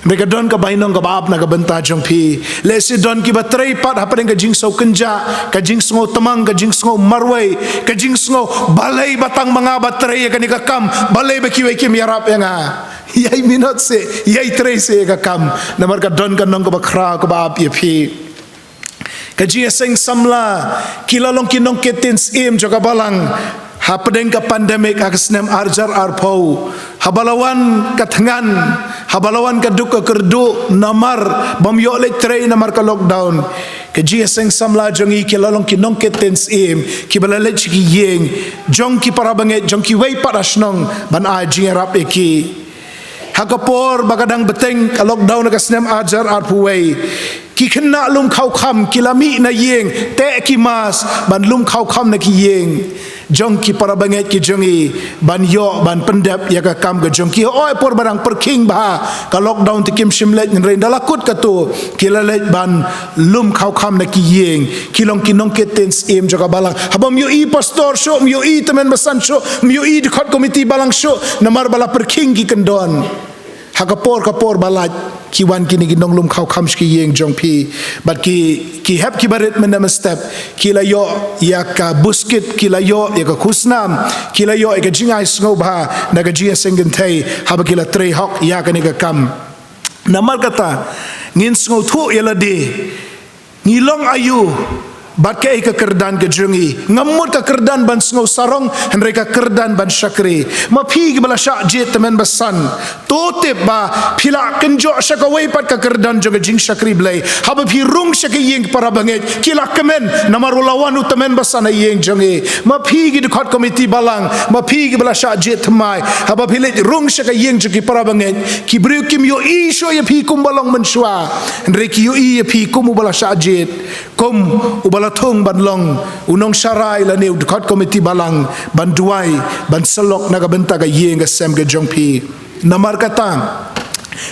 Hynrei ka don ka bainong kaba ap na ka bynta jong phi. Lehse don kiba trei pat hapdeng ka jingsngewkynjah, ka jingsngewtmang, ka jingsngew marwei, ka jingsngew balei ba tang ma nga ba trei ïa kane ka kam, balei ba kiwei kim ïarap ïa nga. Ïai minot seh, ïai trei seh ïa ka kam. Namar ka don ka nong kaba khraw kaba ap ïa phi. Ka jingïaseng samla, ki la long ki nongkit ktien syiem jong ka balang hapdeng ka pandemic ha ka snem ar hajar arphew. Haba la wan ka thngan, haba la wan ka duk ka kyrduh namar bym ïoh leit trei namar ka lockdown, ka jingïaseng samla jong ngi ki la long ki nongkit ktien syiem kiba la leit sha ki ïing jong ki para bangeit, jong kiwei pat ha shnong ban ai jingïarap ïa ki. Ha ka por ba ka dang bteng ka lockdown ha ka snem ar hajar arphew wei, ki khynnah lum khaw kham ki la mih na ïing, teh ki mask ban lum khaw kham na ki ïing jong ki para bangeit ki jong ngi, ban ïoh ban pyndep ïa ka kam ka jong ki. Hooid, por ba dang pyrkhing bha, ka lockdown te kim shym leit, hynrei ynda la kut kato ki la leit ban lum khaw kham na ki ïing. Ki long ki nongkit ktien syiem jong ka balang. Haba ym ïohi pastor shuh, ym ïohi tymmen basan shuh, ym ïohi dkhot komiti balang shuh, namar ba la pyrkhing ki kyndon. Ha ka por ka por ba lait, ki wan kine ki nonglum khaw kham sha ki ïing jong phi. Bad ki, ki hep kiba rit mynne mynstep, ki la ïoh ïa ka buskit, ki la ïoh ïa ka khusnam, ki la ïoh ïa ka jingai sngewbha na ka jingïaseng kynthei haba ki la trei hok ïa kane ka kam. Namar kata, ngin sngewthuh ïa lade, ngi long aïu bad kaei ka kyrdan ka jong ngi. Ngam mut ka kyrdan ban sngew sarong, hynrei ka kyrdan ban shakri. Ma phi kiba la shah jied tymmen basan, to tip ba phi la kynjoh sha kawei pat ka kyrdan jong ka jingshakri Blei. Haba phi rung sha ki ïing para bangeit, ki la kmen namar u la wan u tymmen basan ha ïing jong ngi. Ma phi ki dkhot komiti balang, ma phi kiba la shah jied thymmai, haba phi leit rung sha ka ïing jong ki para bangeit, ki briew kim ïohi shuh ïa phi kumba long mynshuwa, hynrei ki ïohi ïa phi kum uba la shah jied, kum uba la thung ban long u nongsharai lane u dkhot komiti balang, ban duwai, ban syllok na ka bynta ka ïing ka sem ka jong phi. Namar kata,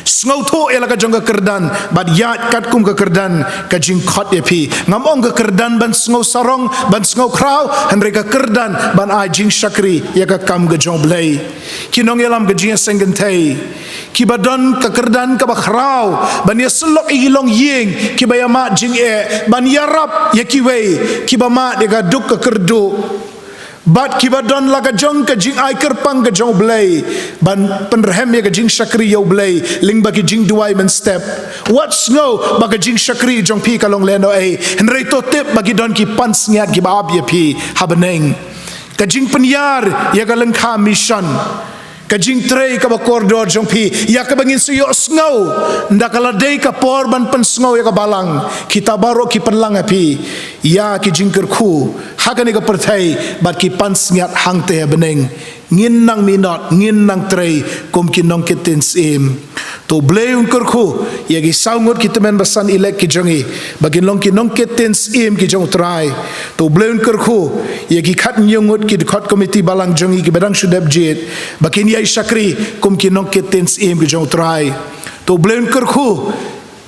sngewthuh ïa la ka jong ka kyrdan bad ïaid katkum ka kyrdan ka jingkhot ïa phi. Ngam ong ka kyrdan ban sngew sarong, ban sngew khraw, hynrei ka kyrdan ban ai jingshakri ïa ka kam ka jong U Blei. Ki nongïalam ka jingïaseng kynthei, kiba don ka kyrdan kaba khraw ban ïasyllok ïa ki longïing kiba ïamad jingeh, ban ïarap ïa kiwei kiba mad ïa ka duk ka kyrduh, bad kiba don la ka jong ka jingai kyrpang ka jong U Blei ban pynrhem ïa ka jingshakri ïa U Blei lyngba ki jingduwai mynstep. Wat sngew ba ka jingshakri jong phi ka long lehnohei, hynrei to tip ba ki don ki pansngiat kiba ap ïa phi ha bneng. Ka jingpynïar ïa ka lyngkha mission, ka jingtrei kaba kordor jong phi, ïa kaba ngin sa ïohsngew ynda ka la dei ka por ban pynsngew ïa ka balang. Kita baroh ki pynlang ha phi ïa ki jingkyrkhu ha kane ka pyrthei bad ki pansngiat hangta ha bneng. Ngin nang minot, ngin nang trei kum ki nongkit ktien syiem. To U Blei un kyrkhu ïa ki saw ngut ki tymmen basan elect ki jong ngi ba kin long ki nongkit ktien syiem ki jong U Trai. To U Blei un kyrkhu ïa ki khatñiew ngut ki dkhot komiti balang jong ngi kiba dang shu dep jied ba kin ïai shakri kum ki nongkit ktien syiem ki jong U Trai. To U Blei un kyrkhu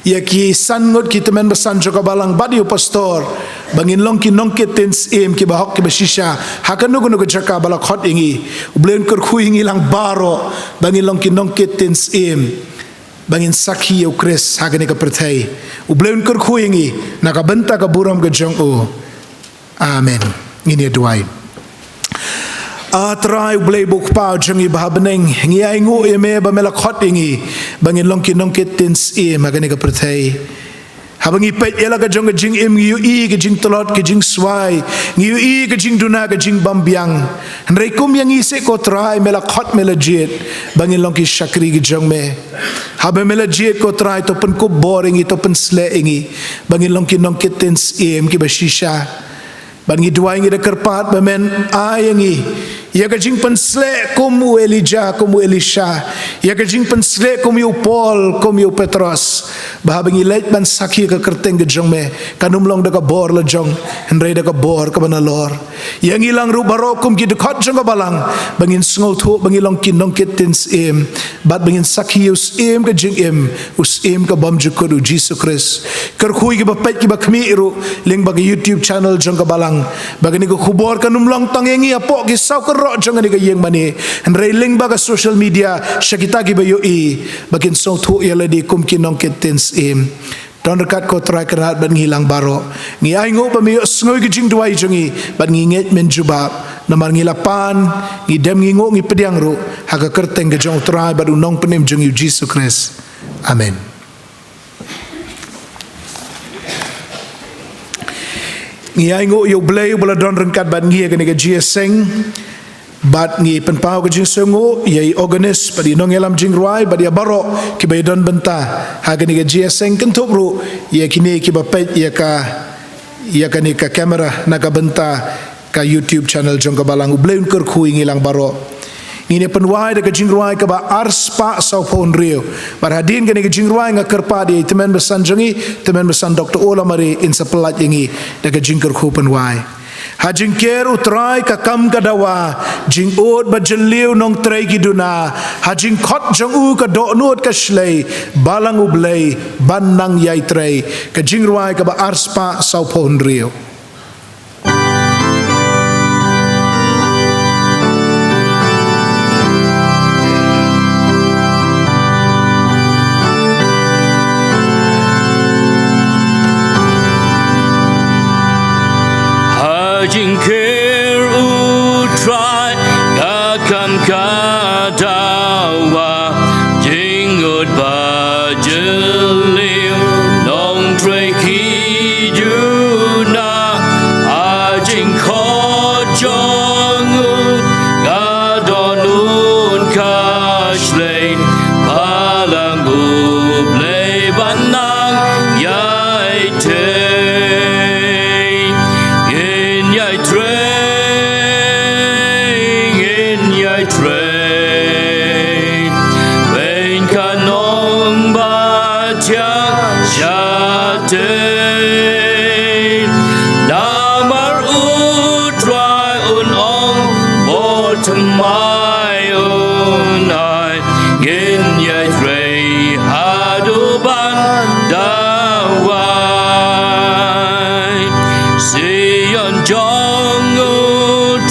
ïa ki san ngut ki tymmen basan jong ka balang bad ïa u pastor ba ngin long ki nongkit ktien syiem kiba hok kiba shisha ha kano kano ka jaka ba la khot ïa ngi. U Blei un kyrkhu ïa ngi lang baroh ba ngin long ki nongkit ktien syiem, ba ngin sakhi ïa U Khrist ha kane ka pyrthei. U Blei un kyrkhu ïa ngi na ka bynta ka burom ka jong U. Amen. Ngin ïa duwai. A Trai U Blei bad U Kpa jong ngi ba ha bneng, ngi ainguh ïa Me ba Me la khot ïa ngi ba ngin long ki nongkit ktien syiem ha kane ka pyrthei. Haba ngi peit ïa la ka jong ka jingim, ngi ïohi ka jingtlot, ka jingswai, ngi ïohi ka jingduna, ka jingbymbiang. Hynrei kum ïa ngi seh ko Trai, me la khot, me la jied ba ngin long ki shakri ki jong me. Haba me la jied ko Trai, to pynkup bor ïa ngi, to pynsleh ïa ngi ba ngin long ki nongkit ktien syiem kiba shisha. Bad ngi duwai, ngi da kyrpad ba men ai ïa ngi ïa ka jingpynsleh kum u Elijah, kum u Elisha, ïa ka jingpynsleh kum ïa u Paul, kum ïa u Petros, ba haba ngi leit ban sakhi ka kyrteng ka jong me, kan ym long da ka bor la jong, hynrei da ka bor kaba nalor. Ïa ngi lang ruh baroh kum ki dkhot jong ka balang, ba ngin sngewthuh ba ngi long ki nongkit ktien syiem, bad ba ngin sakhi ïa u Syiem ka jingim, u Syiem ka bymjukut, u Jisu Khrist. Kyrkhu ïa kiba peit, kiba khmih ruh lyngba ka YouTube channel jong ka balang, ba kane ka khubor kan ym long tang ïa ngi hapoh ki saw kynroh jong kane ka ïing mane, hynrei lyngba ka social media, sha kita kiba ïohi, ba kin sngewthuh ïa lade kum ki nongkit ktien syiem. Don ryngkat ko Trai Kynrad bad ngi lang baroh. Ngi ainguh ba me ïohsngew ïa ki jingduwai jong ngi, bad ngi ngeit men jubab. Namar ngi la pan, ngi dem, ngi nguh, ngi pdiang ruh ha ka kyrteng ka jong u Trai bad u Nongpynim jong ngi, u Jisu Khrist. Amen. Ngi ainguh ïa u Blei uba la don ryngkat bad ngi ha kane ka jingïaseng. Bad ngi pynpaw ka jingsngewnguh ïa i organist bad i nongïalam jingrwai bad ïa baroh kiba ïadon bynta ha kane ka jingïaseng, kynthup ruh ïa kine kiba peit ïa ka, ïa kane ka camera na ka bynta ka YouTube channel jong ka balang. U Blei un kyrkhu ïa ngi lang baroh. Ngin ïa pynwai da ka jingrwai kaba arspah sawphew hynriew. Bad hadien kane ka jingrwai nga kyrpad ïa i tymmen basan jong ngi, tymmen basan Doktor Olamare, in sa pyllait ïa ngi da ka jingkyrkhu pynwai. Ha jingker u Trai ka kam ka dawa, jingud ba jylliew nongtrei ki duna, ha jingkhot jong u ka dohnud ka shlei, balang U Blei ban nang ïai trei. Ka jingrwai kaba arspah sawphew hynriew. Ha jingker u Trai ka kam ka dawa, jingud ba jylliew nongtrei ki duna, ha jingkhot jong u ka dohnud ka shlei, balang U Blei ban nang ïai trei. Ngin ïai trei, ngin ïai trei, peit ka nong ba thiang shatei. Namar u Trai un ong, bor thymmai un ai, ngin ïai trei haduh ban dawa. Sion jong u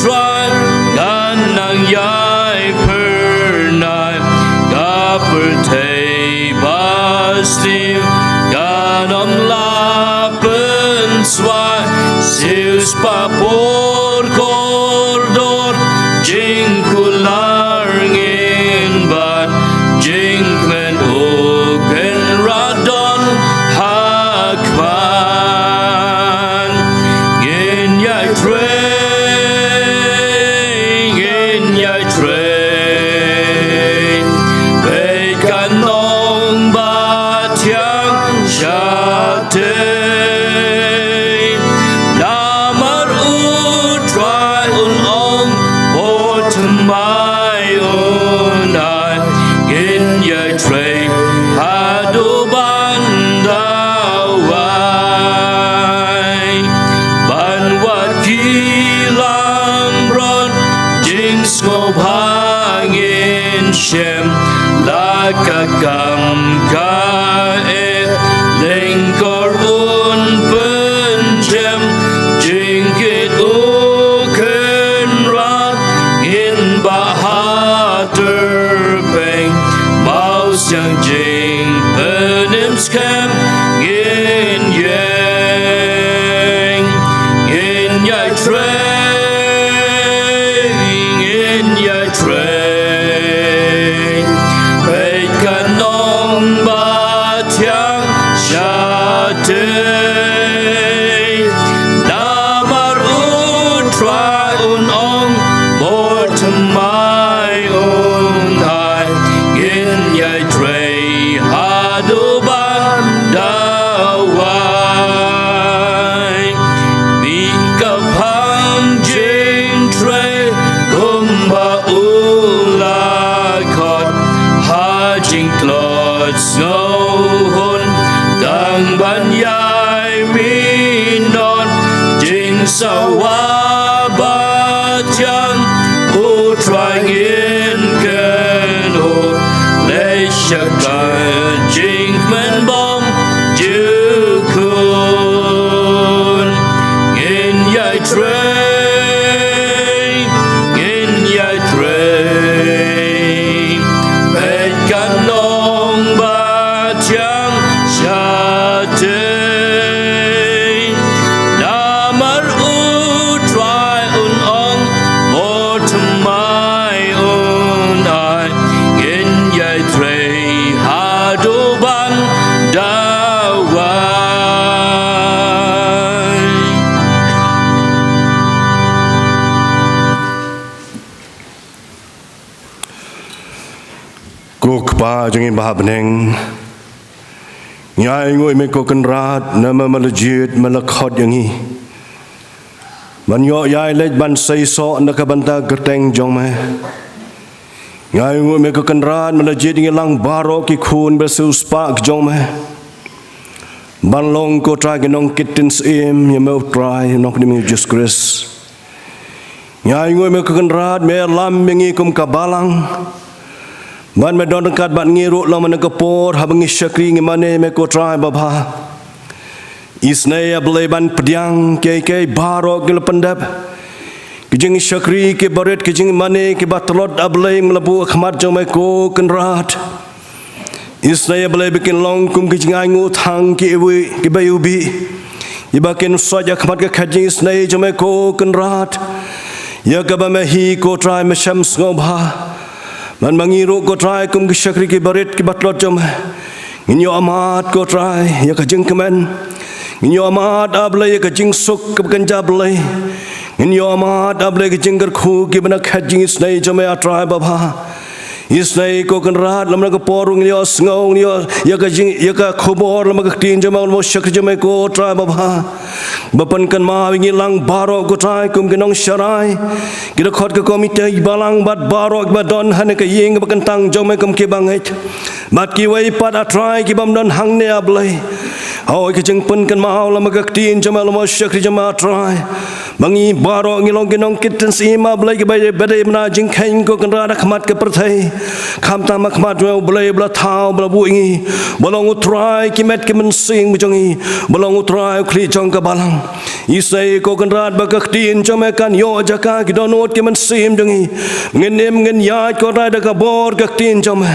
Trai kan nang ïai phyrnai, ka pyrthei ba sniew kan ym lah pynswai. Siew spah por kordor jingkular ngin bat, jingkmen U Kynrad don ha khmat. Ngin ïai trei, ngin ïai trei, peit ka nong ba thiang shatei. Namar u Trai un ong, bor thymmai un ai, ngin ïai trei haduh ban dawa. Ban wad ki langbrot jingsngewbha ngin shem, la ka kam ka eh lyngkor un pynjem. Jingkit U Kynrad ngin bah ha tyrpeng, mawsiang jingpynim skhem ngin ïeng. Ngin ïai trei, ngin ïai trei, peit ka nong ba thiang shatei. Sngewhun tang ban ïai minot, jingsawa ba thiang, U Trai ngin kynnoh, leit sha ka jingkmen bymjukut. Ngin ïai trei, ngin ïai trei, peit ka nong ba thiang shatei. Namar U Trai un ong, bad thymmai un ai, ngin ïai trei haduh ban da wai. Ko Kpa jong ngi ba ha bneng, ngi ainguh ïa me ko Kynrad, namar me la jied, me la khot ïa ngi ban ïoh ïai leit ban seisoh na ka bynta kyrteng jong me. Ngi ainguh ïa me ko Kynrad, me la jied ïa ngi lang baroh ki khun ba siewspah ki jong me ban long ko Trai ki nongkit syiem ïa me U Trai, Nongpynim U Jisu Khrist. Ngi ainguh ïa me ko Kynrad, me ïalam ïa ngi kum ka balang, bad me don ryngkat bad ngi ruh lem na ka por haba ngi shakri ngi mane ïa me ko Trai babha. Isynei A Blei ban pdiang kiei kiei baroh ki la pyndep, ki jingshakri ki barit, ki jingmane ki batlot A Blei me la buh ha khmat jong me ko Kynrad. Isynei A Blei ba kin long kum ki jingainguh thang ki iwbih, ki ba iwbih, ïa ba kin soi ïa khmat ka khet jingisynei jong me ko Kynrad, ïa kaba me hi ko Trai me shem sngewbha. Bad ma ngi ruh ko Trai kum ki shakri ki barit ki batlot jong me, ngin ïoh amat ko Trai ïa ka jingkmen. Ngin ïoh amat A Blei ïa ka jingsuk kaba kynja Blei. Ngin ïoh amat A Blei ka jingkyrkhu kiba na ka khet jingisynei jong me A Trai babha. Isynei ko Kynrad, lem na ka por ruh ngin ïoh sngew, ngin ïoh ïa ka jing, ïa ka khubor lem na ka ktien jong me, lem na u shakri jong me ko Trai babha, ba pynkynmaw ïa ngi lang baroh ko Trai kum ki nongsharai, ki dkhot ka komiti balang bad baroh kiba don hangne ha ka ïing kaba kyntang jong me kum ki bangeit, bad kiwei pat A Trai ki bym don hangne A Blei. Hoi ka jingpynkynmaw lem na ka ktien jong me, lem na u shakri jong me A Trai, ba ngi baroh ngi long ki nongkit syiem A Blei kiba dei, ba dei bna jingkheiñ ko Kynrad ha khmat ka pyrthei, khamtam ha khmat jong U Blei ba la thaw ba la buh ïa ngi, ba long U Trai ki met ki mynsiem jong ngi, ba long U Trai u khlieh jong ka balang. Isynei ko Kynrad ba ka ktien jong me kan ïoh jaka ki dohnud ki mynsiem jong ngi. Ngin im ngin ïaid ko Trai da ka bor ka ktien jong me.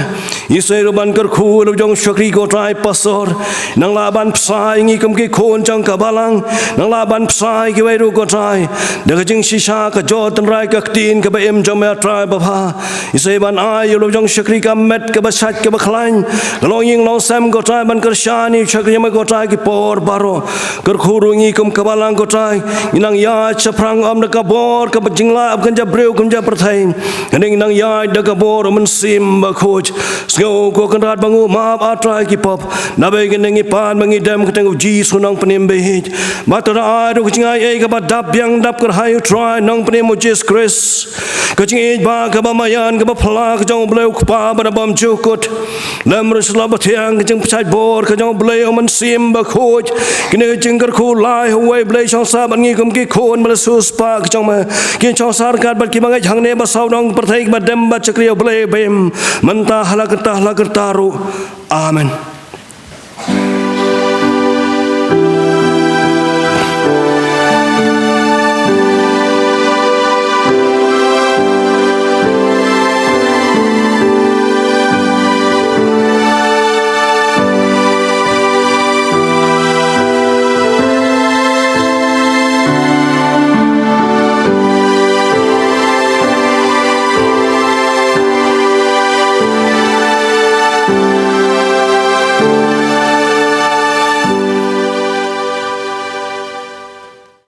Isynei ruh ban kyrkhu ïa la u jong u shakri ko Trai pastor, nang lah ban bsa ïa ngi kum ki khun jong ka balang, nang lah ban bsa ïa kiwei ruh ko Trai da ka jingshisha ka jot tynrai ka ktien kaba im jong me A Trai babha. Isynei ban ai ïa la u jong u shakri ka met kaba shait kaba khlaiñ, ka longïing longsem ko Trai ban kyrshan ïa u shakri jong me ko Trai ki por baroh. Kyrkhu ruh ïa ngi kum ka balang ko Trai, ngin nang ïaid shaphrang ym da ka bor kaba jingleh kaba kynja briew kynja pyrthei, hynrei ngin nang ïaid da ka bor u Mynsiem Bakhuid. Sngew ko Kynrad ba ngi map A Trai ki pop, naba ïa kane ngi pan ba ngi dem ha ka kyrteng U Jisu Nongpynim ba ïeit. Bad to da ai ruh ka jingaiei kaba dap biang dap kyrhai U Trai Nongpynim U Jisu Khrist, ka jingïeit ba kaba maïan kaba phylla ka jong U Blei U Kpa ba da bymjukut, lem ruh sha la ba thiang ka jingpynshait bor ka jong U Blei U Mynsiem Bakhuid. Kine ka jingkyrkhu lai ha uwei U Blei shong sah bad ngi kum ki khun ba la siewspah ka jong me, kin shong sah ryngkat bad ki bangeit hangne ba sawdong pyrthei kiba dem bad shakri ïa U Blei ba im, mynta ha la kata ha la kata ruh. Amen.